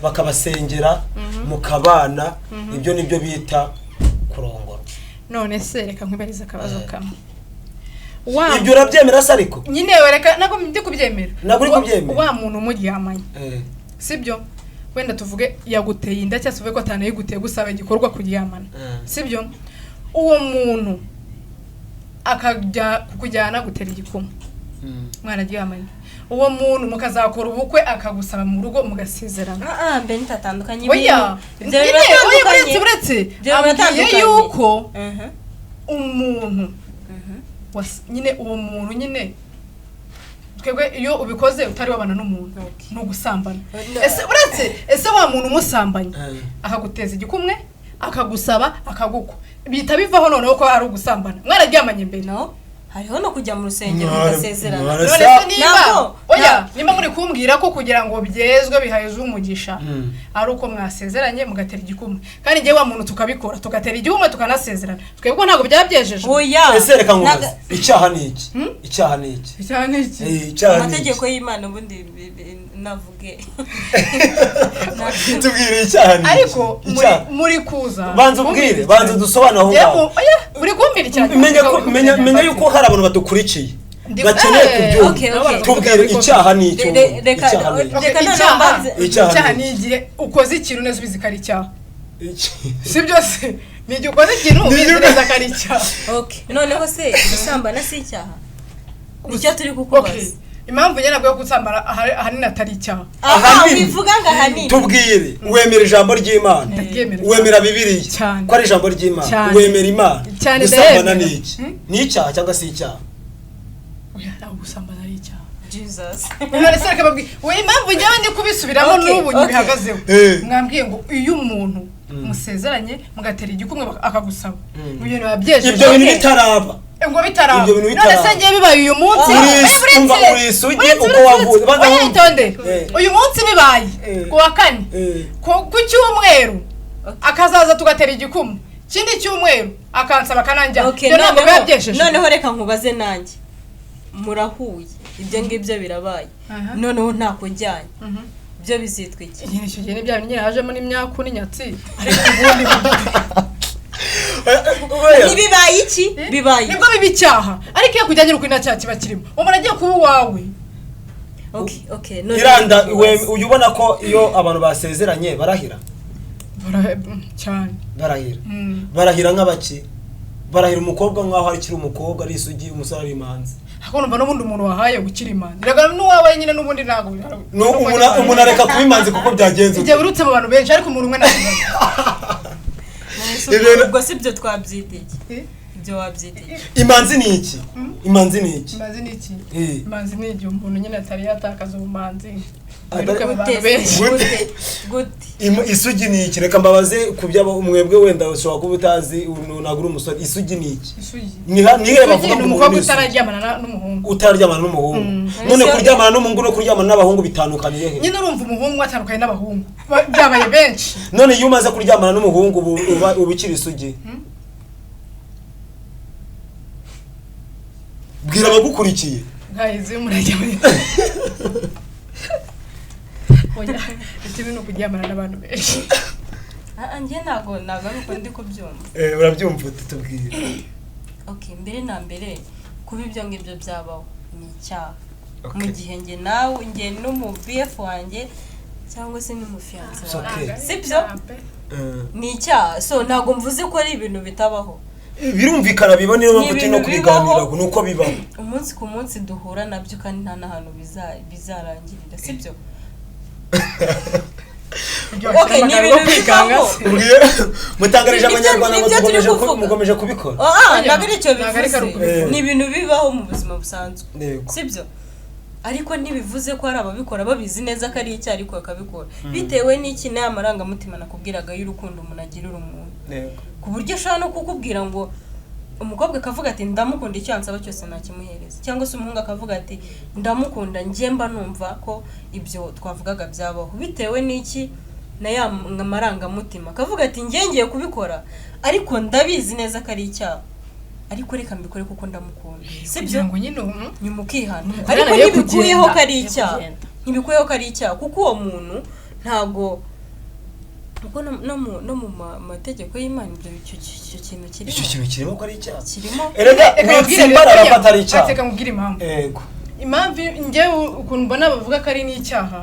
bakabasengera, mukabana, ibyo nibyo bita kurongora. None se reka nkwibarize akabazo kamwe. Wa Ibyo urabyemera se ariko? Nyine reka, ntabwo ndi kubyemera. Ntabwo uri kubyemera? Wa muntu muryamanye, sibyo? Wenda tuvuge yaguteye inda, cyangwa se uvuge ko atanayiguteye, gusaba igikorwa kuryamana, sibyo? Uwo muntu akajya kukujyana gutera igikumwe, mwararyamanye, uwo muntu mukazakora ubukwe, akagusaba mu rugo, mugasezerana. Ah ah, mbe nitatandukanye. Oya, ibyo nyine, oya, biratandukanye. buretse, buretse. Ibyo Ambwiye biratandukanye. yuko umuntu nyine uwo muntu nyine, twebwe iyo ubikoze utari wabana n'umuntu, ni ugusambana. Ese uretse, ese wa muntu umusambanye, akaguteza igikumwe, akagusaba, akagukwa, bihita bivaho noneho ko ari ugusambana mwararyamanye mbere? No, hariho no kujya mu rusengero mugasezerana. None se niba Ntabwo- oya, ntabwo. nimba muri kumbwira ko kugira ngo byezwe biheze umugisha ari uko mwasezeranye mugatera igikumwe, kandi njyewe wa muntu tukabikora, tugatera igikumwe, tukanasezerana, twebwe ntabwo byabyejeje. Oya. Ese reka nkubaze, icyaha ni iki? Icyaha ni iki? Icyaha ni iki? Icyaha ni iki? Amategeko y'Imana ubundi navuge. Tubwire, icyaha ni iki? Ariko Icyaha. muri kuza Banza ubwire, banza udusobanure aho Njyewe ngaho. oya, muri kumbwira icyaha. Menya yuko hari abantu badukurikiye bakeneye kubyumva. Okay. Tubwire, icyaha ni iki? Reka- Icyaha ni iki? Okay, Reka noneho icyaha mbanze- Icyaha icyaha ni ni igihe ukoze ikintu neza ubizi ko ari icyaha. Iki? Si byose, ni igihe ukoze ikintu ubizi igihe- neza ko ari icyaha. Okay, noneho se gusambana si icyaha? Nicyo turi kukubaza. Okay. Impamvu njye nabwo yo gusambana ahanini atari icyaha. Aha. Ahanini. Wivuga ngo ahanini. Tubwire, wemera ijambo ry'Imana? Ndaryemera. Wemera Bibiliya Cyane. ko ari ijambo ry'Imana? Cyane. Wemera Imana? Cyane, Gusambana ndayemera. ni iki? Ni icyaha cyangwa si icyaha? Oya, ntabwo gusambana ari icyaha. Jesus. None se reka babwire we impamvu njyewe ndi kubisubiramo Okay, n'ubu okay. bihagazeho. Mwambwiye ngo iyo umuntu musezeranye, mugatera igikumwe, akagusaba, ibyo bintu biba byejeje. Ibyo bintu Okay. bitaraba. Ngo bitaraba. Ibyo bintu None bitaraba. se ngiye bibaye uyu munsi? Umva, uri isugi uko wavuye. Banza Oya, wumve. itonde. Uyu munsi bibaye ku wa kane, ku cyumweru akazaza tugatera igikumwe, ikindi cyumweru akansaba akananjyana, Okay, ibyo ntabwo biba noneho byejeje. noneho reka nkubaze nanjye. Murahuye, ibyo ngibyo birabaye, noneho ntako njyanye, byo bizitwa iki? Nyine icyo gihe ni bya bindi nyine hajemo n'imyaku n'inyatsi, ariko ubundi Oya. Ntibibaye iki? Bibaye. Nibwo biba icyaha, ariko iyo kujyanye ukuri nta cyaha kiba kirimo, umuntu agiye kuba uwawe. Okay, none Iranda, ujya ubona ko iyo abantu basezeranye barahira? Cyane. Barahira. Barahira nk'abaki? Barahira umukobwa nk'aho akiri umukobwa, ari isugi, umusore ari imanzi. Ariko numva n'ubundi umuntu wahaye gukira imanzi, reka n'uwawe nyine n'ubundi ntabwo No, umuntu areka kuba imanzi kuko byagenze Igihe birutse mu bantu benshi, ariko umuntu umwe ntabwo. None se ubwo si byo twabyita iki? Ibyo wabyita iki? Imanzi ni iki? Imanzi ni iki? Imanzi ni iki? Eh. Imanzi ni igihe umuntu nyine atari yatakaza ubumanzi. Wiruke mu bantu Gute benshi. gute gute? Isugi ni iki? Reka mbabaze ku by'abo mwebwe, wenda ushobora kuba utazi, ntabwo uri umusore. Isugi ni iki? Isugi. Nihe Isugi bavuga ni ngo umukobwa umuntu ni isugi? utararyamana n'umuhungu. Utararyamana n'umuhungu. None kuryamana n'umuhungu no kuryamana n'abahungu bitandukaniye he? Nyine urumva umuhungu atandukanye n'abahungu. Byabaye benshi. None iyo umaze kuryamana n'umuhungu uba ukiri isugi? Bwira abagukurikiye. Guys, iyo muraryamana, oya, ikibi ni ukuryamana n'abantu benshi. Ah, njye ntabwo ari uko ndi kubyumva. Urabyumva ute? Tubwire. Okay, mbere na mbere, kuba ibyo ngibyo byabaho ni icyaha. Okay. Mu gihe njye nawe, njye n'umu BF wanjye cyangwa se n'umufiyanse It's wanjye, okay. sibyo? Ni icyaha. So ntabwo mvuze ko ari ibintu bitabaho. Birumvikana, biba, niyo Ni mpamvu turi no ibintu kubiganiraho, bibaho. ni uko bibaho. Umunsi ku munsi duhura nabyo, kandi nta n'ahantu bizarangirira, sibyo? Okay, ni ibintu bibaho. Mutangarije Nibyo- abanyarwanda ngo nibyo turi kuvuga. mukomeje kubikora. Ah, ntabwo ari icyo Ntabwo ari bivuze. ukubikora. Ni ibintu bibaho mu buzima busanzwe, Yego. sibyo? Ariko ntibivuze ko hari ababikora babizi neza ko ari icyaha, ariko bakabikora bitewe n'iki? N'aya marangamutima nakubwiraga y'urukundo umuntu agirira umuntu, Yego. ku buryo ashobora no kukubwira ngo umukobwa akavuga ati ndamukunda, icyo yansaba cyose nakimuhereza, cyangwa se umuhungu akavuga ati ndamukunda. Njye mba numva ko ibyo twavugaga byabaho bitewe n'iki? Na ya marangamutima, akavuga ati njye ngiye kubikora, ariko ndabizi neza ko ari icyaha, ariko reka mbikore kuko ndamukunda, sibyo? Kugira ngo nyine Nyuma ukihana. Umukobwa Ariko nayo ntibikuyeho kugenda. ko ari icyaha. Kugenda. Ntibikuyeho ko ari icyaha, kuko uwo muntu ntabwo, kuko no mu mategeko y'Imana ibyo icyo kintu kirimo. Icyo kintu kirimo ko ari icyaha. Kirimo. Erega Reka nkubwire witsimbarara rero, ko atari icyaha. Reka nkubwire impamvu. Yego. Impamvu njyewe ukuntu mbona bavuga ko ari n'icyaha,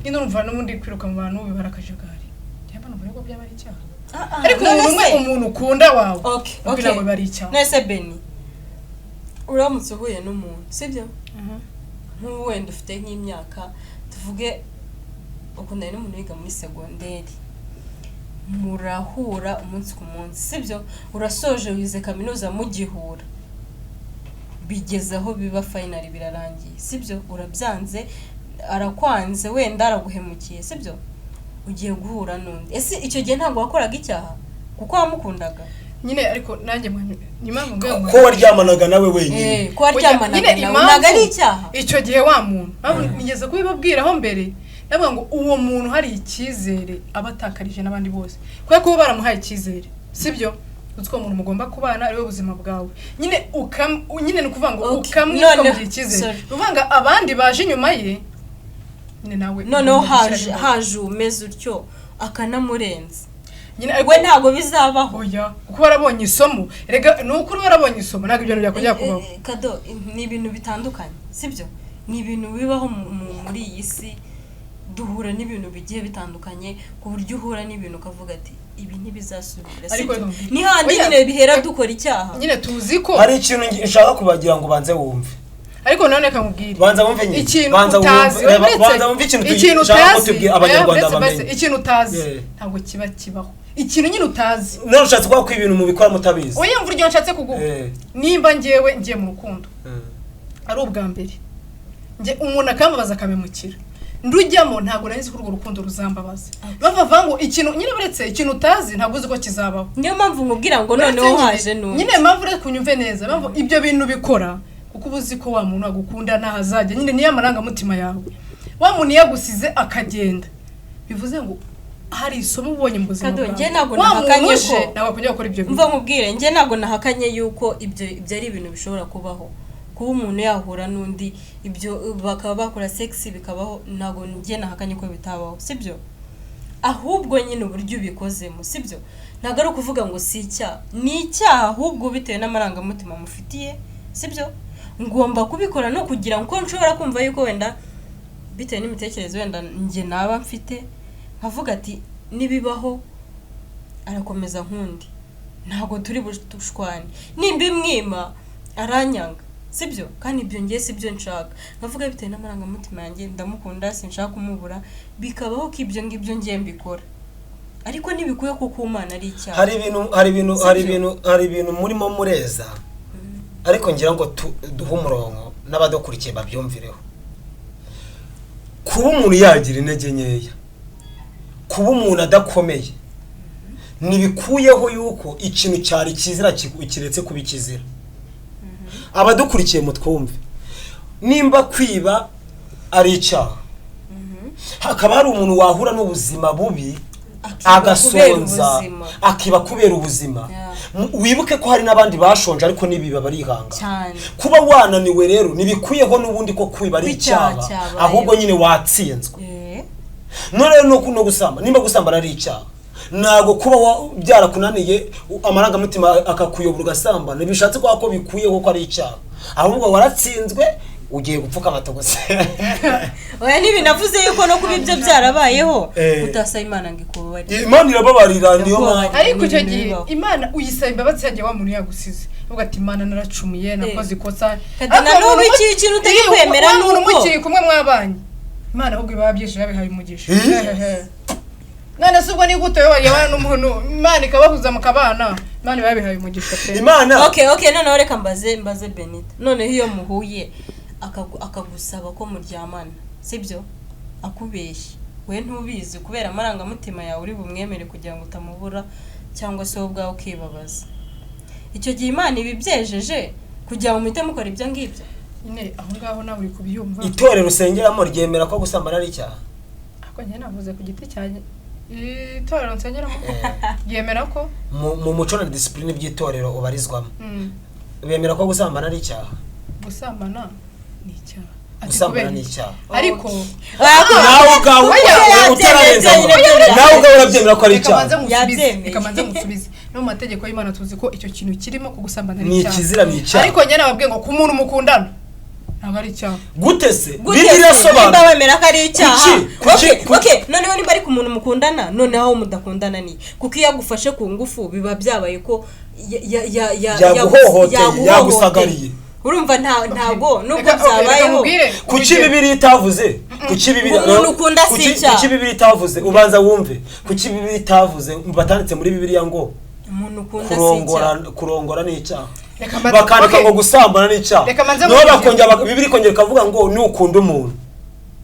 nyine urumva n'ubundi kwiruka mu bantu bibara akajagari. Njyewe mbona ko byaba ari icyaha. Ah, ah, Ariko none umuntu umwe, umuntu ukunda wawe, Okay, kugira okay. ngo bibe ari icyaha. None se Beni, uramutse uhuye n'umuntu, sibyo? Nk'ubu wenda ufite nk'imyaka, tuvuge ukundana n'umuntu wiga muri segonderi, murahura umunsi ku munsi, sibyo? Urasoje wize kaminuza, mugihura bigeze aho biba finally birarangiye, sibyo? Urabyanze, arakwanze, wenda araguhemukiye, sibyo? Ugiye guhura n'undi. Ese icyo gihe ntabwo wakoraga icyaha kuko wamukundaga? Nyine ariko nanjye nyuma mubwira ngo Ko waryamanaga nawe wenyine. Ko waryamanaga Nyine nawe impamvu- ntabwo ari icyaha. Icyo gihe wa muntu, mpamvu nigeze kubibabwiraho mbere, ndavuga ngo uwo muntu hari icyizere aba atakarije n'abandi bose, kubera ko uba baramuhaye icyizere, sibyo? Uzi ko uwo muntu mugomba kubana, ari we buzima bwawe nyine, nyine ni ukuvuga ngo Okay. ukamwita, Noneho- ukamugira icyizere. sorry. Ni ukuvuga ngo abandi baje inyuma ye nyine nawe Noneho ugomba haje gushyiramo. haje umeze utyo akanamurenza Nyine ariko we ntabwo bizabaho. Oya, kuko warabonye isomo. Rega ni ukuri, warabonye isomo, ntabwo ibyo bintu byakongera kubaho. Kado, ni ibintu bitandukanye, sibyo? Ni ibintu bibaho muri iyi si, duhura n'ibintu bigiye bitandukanye, ku buryo uhura n'ibintu ukavuga ati ibi ntibizasubira, Ariko sibyo? reka Ni handi Oya. nyine bihera dukora icyaha. Nyine tuzi ko Hari ikintu nshaka kubagira ngo banze wumve. Ariko none reka nkubwire. Banza wumve nyine. Ikintu Banza utazi, wumve. Reba, uretse- banza wumve ikintu ikintu nshaka ko utazi, tubwira abanyarwanda uretse basi, bamenye. ikintu utazi Yeah. ntabwo kiba kibaho. Ikintu nyine utazi. None ushatse kuvuga ko ibintu mubikora mutabizi? Oya, mvura iryo nshatse kuguha. Nimba ngewe ngiye mu rukundo ari ubwa mbere, nge umuntu akambabaza akamemukira, ndujyamo ntabwo nari nzi ko urwo rukundo ruzambabaza. Bavuga ngo ikintu nyine, uretse ikintu utazi ntabwo uzi ko kizabaho. Niyo mpamvu nkubwira ngo Uretse noneho nyine- haje n'undi. Nyine impamvu uretse kunyumve neza, impamvu ibyo bintu bikora, kuko uba uzi ko wa muntu agukunda ntaho azajya, nyine niyo amarangamutima yawe. Wa muntu iyo agusize akagenda, bivuze ngo hari isomo ubonye mu buzima Kado, bwawe. njye ntabwo Wa muntu nahakanye uje ko- ntabwo akongera gukora ibyo bintu. Mva nkubwire, njye ntabwo nahakanye yuko ibyo ari ibintu bishobora kubaho, kuba umuntu yahura n'undi, ibyo bakaba bakora sex bikabaho. Ntabwo njye nahakanye ko bitabaho, sibyo? Ahubwo nyine uburyo ubikozemo, sibyo? Ntabwo ari ukuvuga ngo si icyaha. Ni icyaha, ahubwo bitewe n'amarangamutima mufitiye, sibyo? Ngomba kubikora no kugira ngo nshobora kumva yuko wenda bitewe n'imitekerereze wenda njye naba mfite, nkavuga ati nibibaho arakomeza nkundi, ntabwo turi bushwane, nimba imwima aranyanga, sibyo? Kandi ibyo ngiye sibyo nshaka. Nkavuga bitewe n'amarangamutima yanjye, ndamukunda, sinshaka kumubura, bikabaho ko ibyo ngibyo ngiye mbikora, ariko ntibikwiye kuko Umwana ari icyaha. Hari ibintu hari Sibyo? ibintu hari ibintu murimo mureza, ariko ngira ngo duhe umurongo n'abadukurikiye babyumvireho. Kuba umuntu yagira intege nkeya, kuba umuntu adakomeye, ntibikuyeho yuko ikintu cyari kizira kiretse kuba ikizira. Abadukurikiye mutwumve, nimba kwiba ari icyaha, hakaba hari umuntu wahura n'ubuzima bubi Akiba kubera agasonza ubuzima. akiba kubera ubuzima. Yeah. Wibuke ko hari n'abandi bashonje ariko n'ibiba barihanga. Cyane. Kuba wananiwe rero ntibikuyeho n'ubundi ko kwiba ari Ko icyaha icyaha, cyabayeho. ahubwo nyine watsinzwe. None rero no gusamba, nimba gusambana ari icyaha, ntabwo kuba byarakunaniye amarangamutima akakuyobora ugasambana ntibishatse kuba ko bikuyeho ko ari icyaha, ahubwo waratsinzwe ugiye gupfukama gusa. Oya, ntibinavuze yuko no kuba ibyo byarabayeho utasaba Imana ngo ikubabarire. Imana irababarira, niyo Irakubabarira. mpamvu. Ariko icyo Ni ibintu gihe bibaho. Imana uyisaba imbabazi yagiye wa muntu yagusize, uvuga ati Imana naracumuye, nakoze ikosa. Kadi na Ariko n'ubu umuntu ikintu utari Iyo, kwemera wa muntu ni uko- mukiri kumwe mwabanye, Imana ahubwo iba yabyishe, yabihaye umugisha. Eh? Hehehe. None se ubwo ni gute wowe wabana n'umuntu Imana ikabahuza mukabana? Imana iba yabihaye umugisha pe. Imana. Okay, noneho reka mbaze Benita. Noneho iyo muhuye akagusaba ko muryamana, sibyo, akubeshya, we ntubizi, kubera amarangamutima yawe uri bumwemere kugira ngo utamubura cyangwa se wowe ubwawe ukibabaza, icyo gihe Imana iba ibyejeje kugira ngo muhite mukora ibyo ngibyo? Nyine aho ngaho nawe uri kubyumva. Itorero usengeramo ryemera ko gusambana ari icyaha? Ariko njye navuze ku giti cyanjye, itorero nsengeramo ryemera ko Mu muco na disipurine by'itorero ubarizwamo, bemera ko gusambana ari icyaha? Gusambana ni icyaha. Ati Gusambana kubera ni iki? icyaha. Ariko Nawe ubwawe Oya, utararenza aho, yabyemeye, nawe ubwawe urabyemera ko ari reka icyaha? manze musubize. Yabyemeye. Reka manze musubize. No mu mategeko y'Imana tuzi ko icyo kintu kirimo ko gusambana ari Ni icyaha. ikizira, ni icyaha. Ariko njye nababwiye ngo ku muntu mukundana ntabwo ari icyaha. Gute se? Gute Bibiliya se nimba irasobanura. wemera ko ari icyaha? Kuki? Okay, okay, noneho nimba ari ku muntu mukundana, noneho aho mudakundana ni kuko iyo agufashe ku ngufu biba byabaye ko Yaguhohoteye, yaguhohoteye. yagusagariye. Urumva ntago nubwo Reka- okay, reka byabayeho. nkubwire Kuki urugero. Bibiliya itavuze? Kuki Bibiliya Umuntu ukunda si icyaha. Kuki Bibiliya itavuze? Ubanza wumve, kuki Bibiliya itavuze, batanditse muri Bibiliya ngo Umuntu ukunda si kurongora icyaha. kurongora ni icyaha, Reka mbanze- bakandika okay. ngo gusambana ni icyaha, Reka manze naho nkubwire. bakongera Bibiliya ikongera ikavuga ngo nukunda umuntu?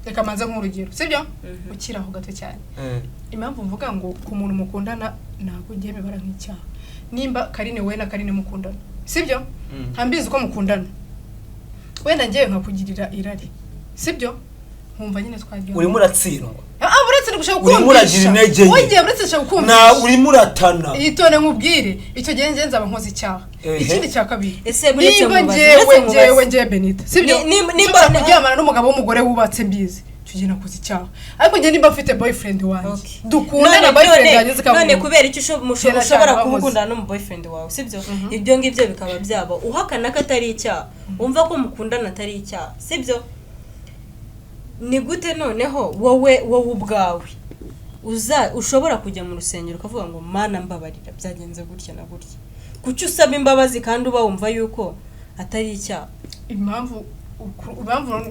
Reka manze nk'urugero, sibyo, ukiri aho gato cyane. Impamvu mvuga ngo ku muntu mukundana ntabwo ngiye bibara nk'icyaha, nimba Karine, wowe na Karine mukundana, sibyo, ntambizi ko mukundana, wenda ngewe nkakugirira irari, sibyo, nkumva nyine twagiye Urimo uratsindwa. Ah, uretse gushaka Urimo uragira intege nke. Wongeye uretse gushaka Na kukumvisha. urimo uratana. Itone nkubwire, icyo gihe njye nzaba nkoze icyaha. Ikindi cya kabiri, Ese buretse nimba mubaze, njyewe buretse mubaze. njyewe njyewe Benita, sibyo, Nimba- nshobora kuryamana n'umugabo w'umugore wubatse mbizi, icyo gihe nakoze icyaha. Ariko njye nimba mfite boyfriend wanjye Okay. dukundana, boyfriend wanjye zikavuga None kubera icyo Kera cyane ushobora kuba bahoze. ukundana n'umu boyfriend wawe, sibyo, ibyo ngibyo bikaba byaba uhakana ko atari icyaha, wumva ko mukundana atari icyaha, sibyo, ni gute noneho wowe ubwawe uza ushobora kujya mu rusengero ukavuga ngo Mana mbabarira, byagenze gutya na gutya? Kuki usaba imbabazi kandi uba wumva yuko atari icyaha? Impamvu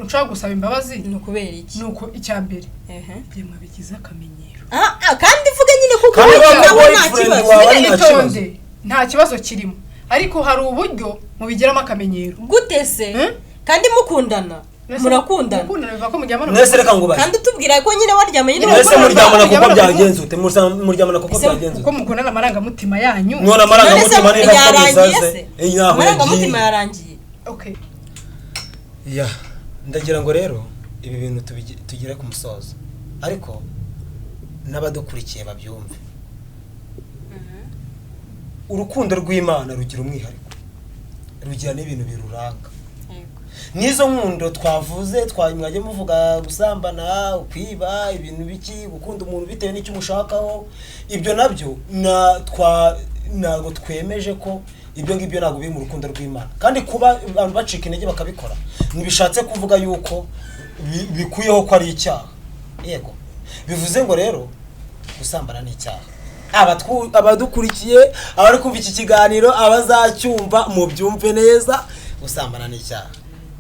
nshobora gusaba imbabazi Ni ukubera iki? ni uko icya mbere, Ehe. njye mwabigize akamenyero. Ah, ah, kandi uvuge nyine kuko Kandi wowe waba nawe nta boyfriend kibazo. wawe Nyine nta kibazo. itonde, nta kibazo kirimo, ariko hari uburyo mubigiramo akamenyero. Gute se? Hmm? Kandi mukundana? Murakundana. Mukundana biva ko muryamana. Mwese reka ngubaze. Kandi utubwira ko nyine waryamanye Nyine Mwese mukundana, muryamana kuko muryamana byagenze ute? Muryamana kuko Ese byagenze kuko ute? mukundana amarangamutima yanyu. None amarangamutima None se niba yarangiye akomeza se? ze ntaho Amarangamutima yagiye. yarangiye. Okay. Ya, ndagira ngo rero ibi bintu tugere ku musozo, ariko n'abadukurikiye babyumve. Urukundo rw'Imana rugira umwihariko, rugira n'ibintu biruranga. N'izo nkundo twavuze mwajya muvuga gusambana, kwiba, ibintu biki, gukunda umuntu bitewe n'icyo umushakaho, ibyo nabyo na twa ntabwo twemeje ko ibyo ngibyo ntabwo biri mu rukundo rw'Imana. Kandi kuba abantu bacika intege bakabikora ntibishatse kuvuga yuko bikuyeho ko ari icyaha. Yego, bivuze ngo rero gusambana ni icyaha. Abadukurikiye, abari kumva iki kiganiro, abazacyumva, mubyumve neza, gusambana ni icyaha.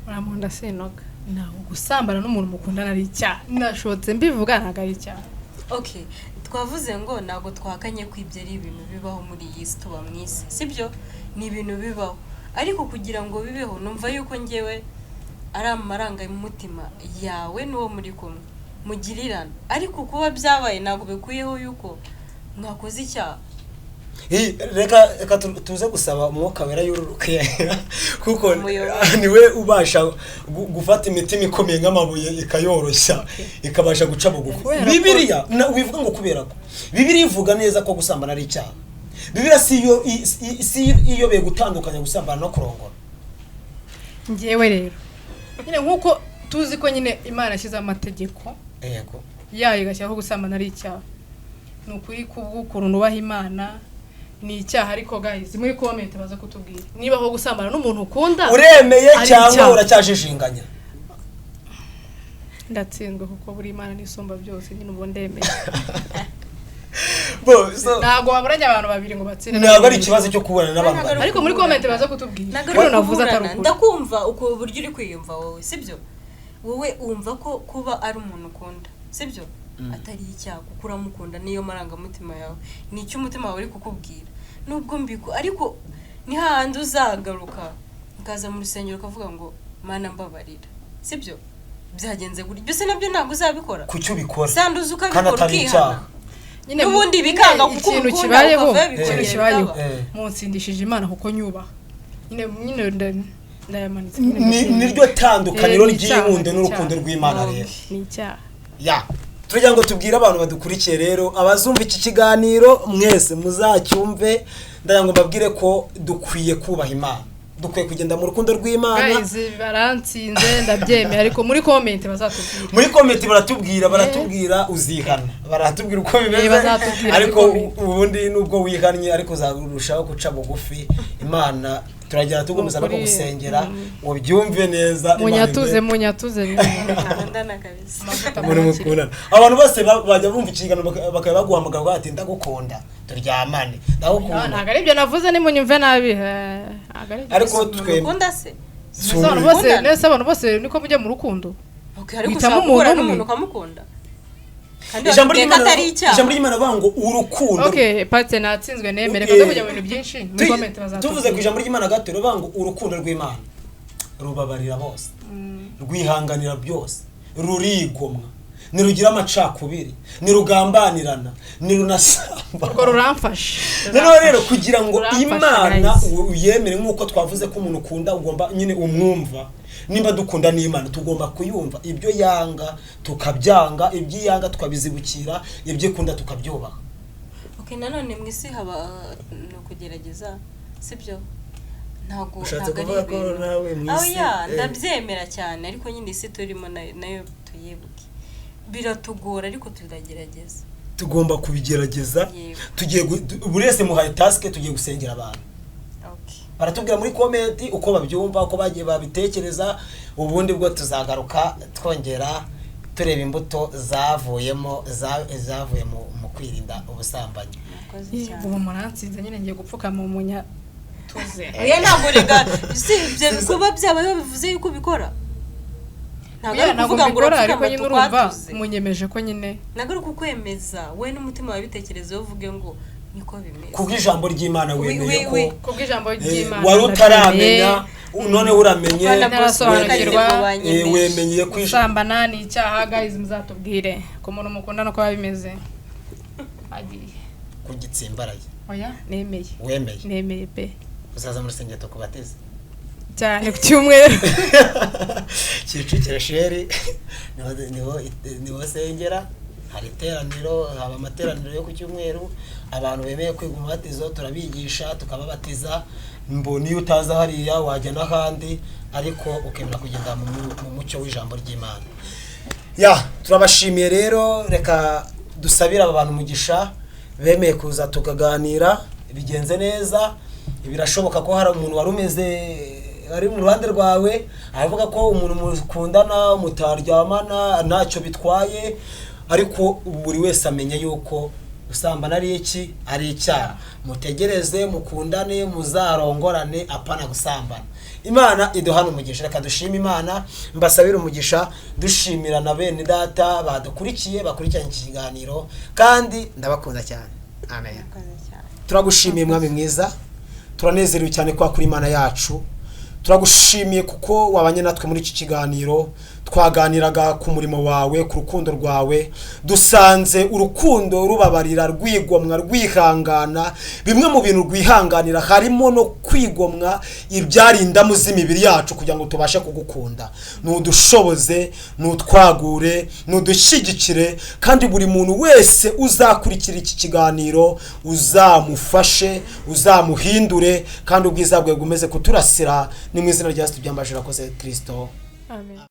Uramunda sinoga, ntabwo gusambana n'umuntu mukundana ari icyaha. Nashotse mbivuga, ntabwo ari icyaha. Okay, twavuze ngo ntabwo twahakanye ko ibyo ari ibintu bibaho muri iyi si, tuba mu isi, sibyo, ni ibintu bibaho. Ariko kugira ngo bibeho, numva yuko ngewe ari amarangamutima yawe n'uwo muri kumwe. Mugirirana, ariko kuba byabaye ntabwo bikuyeho yuko mwakoze icyaha. Reka tuze gusaba umwuka wera yururuke, kuko Umuyobozi. niwe ubasha gufata imitima ikomeye nk'amabuye ikayoroshya, ikabasha guca bugufi. Kubera ko- Bibiliya wivuga ngo kubera ko Bibiliya ivuga neza ko gusambana ari icyaha. Bibiliya si iyobeye gutandukanya gusambana no kurongora. Ngewe rero nyine, nk'uko tuzi ko nyine Imana yashyizeho amategeko yayo, igashyiraho gusambana ari icyaha, ni ukuri kubw'ukuntu nubaha Imana ni icyaha. Ariko guys, muri comment baza kutubwira niba aho gusambana n'umuntu ukunda Uremeye ari cyangwa icyaha. uracyajijinganya? Ndatsinzwe, kuko buri Imana n'isumba byose nyine, ubu ndemeye. Bo, so, Ntabwo waburanye abantu babiri ngo batsinde. Ntabwo ari ikibazo cyo kubana n'abantu Ntabwo ari babiri. Ariko muri comment baza kutubwira Ntabwo ko ari navuze atari ukuburana. ukuri. Ndakumva uko uburyo uri kwiyumva wowe, sibyo? Wowe wumva ko kuba ari umuntu ukunda, sibyo, atari icyaha, kuko uramukunda, niyo marangamutima yawe, ni icyo umutima wawe uri kukubwira. Nubwo mbiku, ariko ni hahandi uzagaruka ukaza mu rusengero ukavuga ngo: "Mana, mbabarira," sibyo? Byagenze gutya, byose nabyo ntabwo uzabikora. Kuki ubikora Sanduza kandi ukabikora, atari ukihana. icyaha? Nyine N'ubundi nyine bikanga kuko ikintu umukunda, kibayeho, ukavayo ikintu bikongera kibayeho, bikaba. Munsindishije Imana kuko nyubaha nyine, nyine ndayamanitse nyine, Ni niryo tandukaniro Ni icyaha, ry'inkundo ni n'urukundo icyaha. rw'Imana rero. Ni icyaha. Ya, tugira ngo tubwire abantu badukurikiye rero, abazumva iki kiganiro mwese muzacyumve, ndagira ngo mbabwire ko dukwiye kubaha Imana, dukwiye kugenda mu rukundo rw'Imana. Guys, barantsinze, ndabyemeye, ariko muri comment bazatubwira. Muri comment baratubwira uzihana, baratubwira uko bimeze. Bazatubwira Ariko muri comment. ubundi nubwo wihannye, ariko uzarushaho guca bugufi. Imana turagenda tugomeza no Ukuri, kugusengera ngo byumve neza. Imana Munyatuze, munyatuze. Mukundana kabisa. Umuntu mukundana, abantu bose bajya bumva ikiganiro bakaba baguhamagara bati: "Ndagukunda, turyamane, ndagukunda." Ntabwo ari ibyo navuze, nimunyumve nabi, ntabwo ari ibyo. Ariko twe Mukunda se? Mbese abantu bose Mukundana? Nese abantu bose niko mujya mu rukundo? Okay, ariko Uhitamo ushobora guhura umuntu umwe. n'umuntu ukamukunda, kandi Ijambo watubwiye ko ry'Imana, atari icyaha. ijambo ry'Imana bavuga ngo urukundo. Okay, pate, natsinzwe, nemere ko kujya mu bintu byinshi. Muri comment bazatubwira. Tuvuze ku ijambo ry'Imana gato, rivuga ngo urukundo rw'Imana rubabarira bose, rwihanganira byose, rurigomwa, ntirugira amacakubiri, ntirugambanirana, ntirunasamba. Urwo ruramfasha. Noneho rero kugira ngo Ruramfasha, Imana guys. uyemere, nk'uko twavuze ko umuntu ukunda ugomba nyine umwumva, nimba dukunda n'Imana tugomba kuyumva, ibyo yanga tukabyanga, ibyo iyanga tukabizibukira, ibyo ikunda tukabyubaha. Okay, nanone mu isi haba ni ukugerageza, sibyo? Ntabwo Ushatse ntabwo ari kuvuga ko ibintu nawe mu aho isi, ya ndabyemera cyane, ariko nyine isi turimo nayo tuyibuke, biratugora ariko turagerageza. Tugomba kubigerageza. Yego. Tugiye buri wese muhaye task, tugiye gusengera abantu. Okay. Baratubwira muri comment uko babyumva, uko bagiye babitekereza, ubundi bwo tuzagaruka twongera tureba imbuto zavuyemo, zavuye mu kwirinda ubusambanyi. Murakoze cyane. Ubu muransinze nyine, ngiye gupfukama umunyatuze. Oya, ntabwo rega, si ibyo, kuba byabayeho bivuze yuko ubikora? Ntabwo ari Ntabwo ukuvuga ngo mbikora, ariko urapfukama nyine urumva tukwatuze. Munyemeje ko nyine Ntabwo ari ukukwemeza, we n'umutima wawe bitekerezeho, uvuge ngo niko bimeze. Kubw'ijambo ry'Imana wemeye ko Kubw'ijambo ry'Imana wari utaramenya, ndabyemeye. noneho uramenye. Bana Ntarasobanukirwa. banyemeje. Wemeye ko Gusambana ni icyaha. Guys, muzatubwire ku muntu mukundana uko biba bimeze. Agiye. Kugitsimbaraye. Oya, nemeye. Wemeye? Nemeye pe. Uzaza mu rusengero tukubatize? Cyane, ku cyumweru. Kicukiro sheri niho sengera, hari iteraniro, haba amateraniro yo ku cyumweru. Abantu bemeye kwiga umubatizo turabigisha, tukababatiza. Mbona iyo utaza hariya wajya n'ahandi, ariko ukemera kugenda mu mucyo w'ijambo ry'Imana. Ya, turabashimiye rero. Reka dusabire aba bantu umugisha bemeye kuza tukaganira, bigenze neza. Birashoboka ko hari umuntu wari umeze ari mu ruhande rwawe aravuga ko umuntu mukundana mutaryamana ntacyo bitwaye, ariko buri wese amenya yuko gusambana ari iki? Ari icyaha. Mutegereze mukundane, muzarongorane, apana gusambana. Imana iduhana umugisha. Reka dushime Imana, mbasabire umugisha, dushimira na bene data badukurikiye, bakurikiranye iki kiganiro, kandi ndabakunda cyane. Amen. Murakoze cyane. Turagushimiye Mwami mwiza, turanezerewe cyane kwa kuri Imana yacu. Turagushimiye kuko wabanye natwe muri iki kiganiro. Twaganiraga ku murimo wawe, ku rukundo rwawe. Dusanze urukundo rubabarira, rwigomwa, rwihangana. Bimwe mu bintu rwihanganira harimo no kwigomwa ibyari indamu z'imibiri yacu kugira ngo tubashe kugukunda. Nudushoboze, nutwagure, nudushyigikire, kandi buri muntu wese uzakurikira iki kiganiro uzamufashe, uzamuhindure, kandi ubwiza bwawe bwumeze kuturasira. Ni mu izina rya Yesu tubyambaje, urakoze Kirisito. Amen.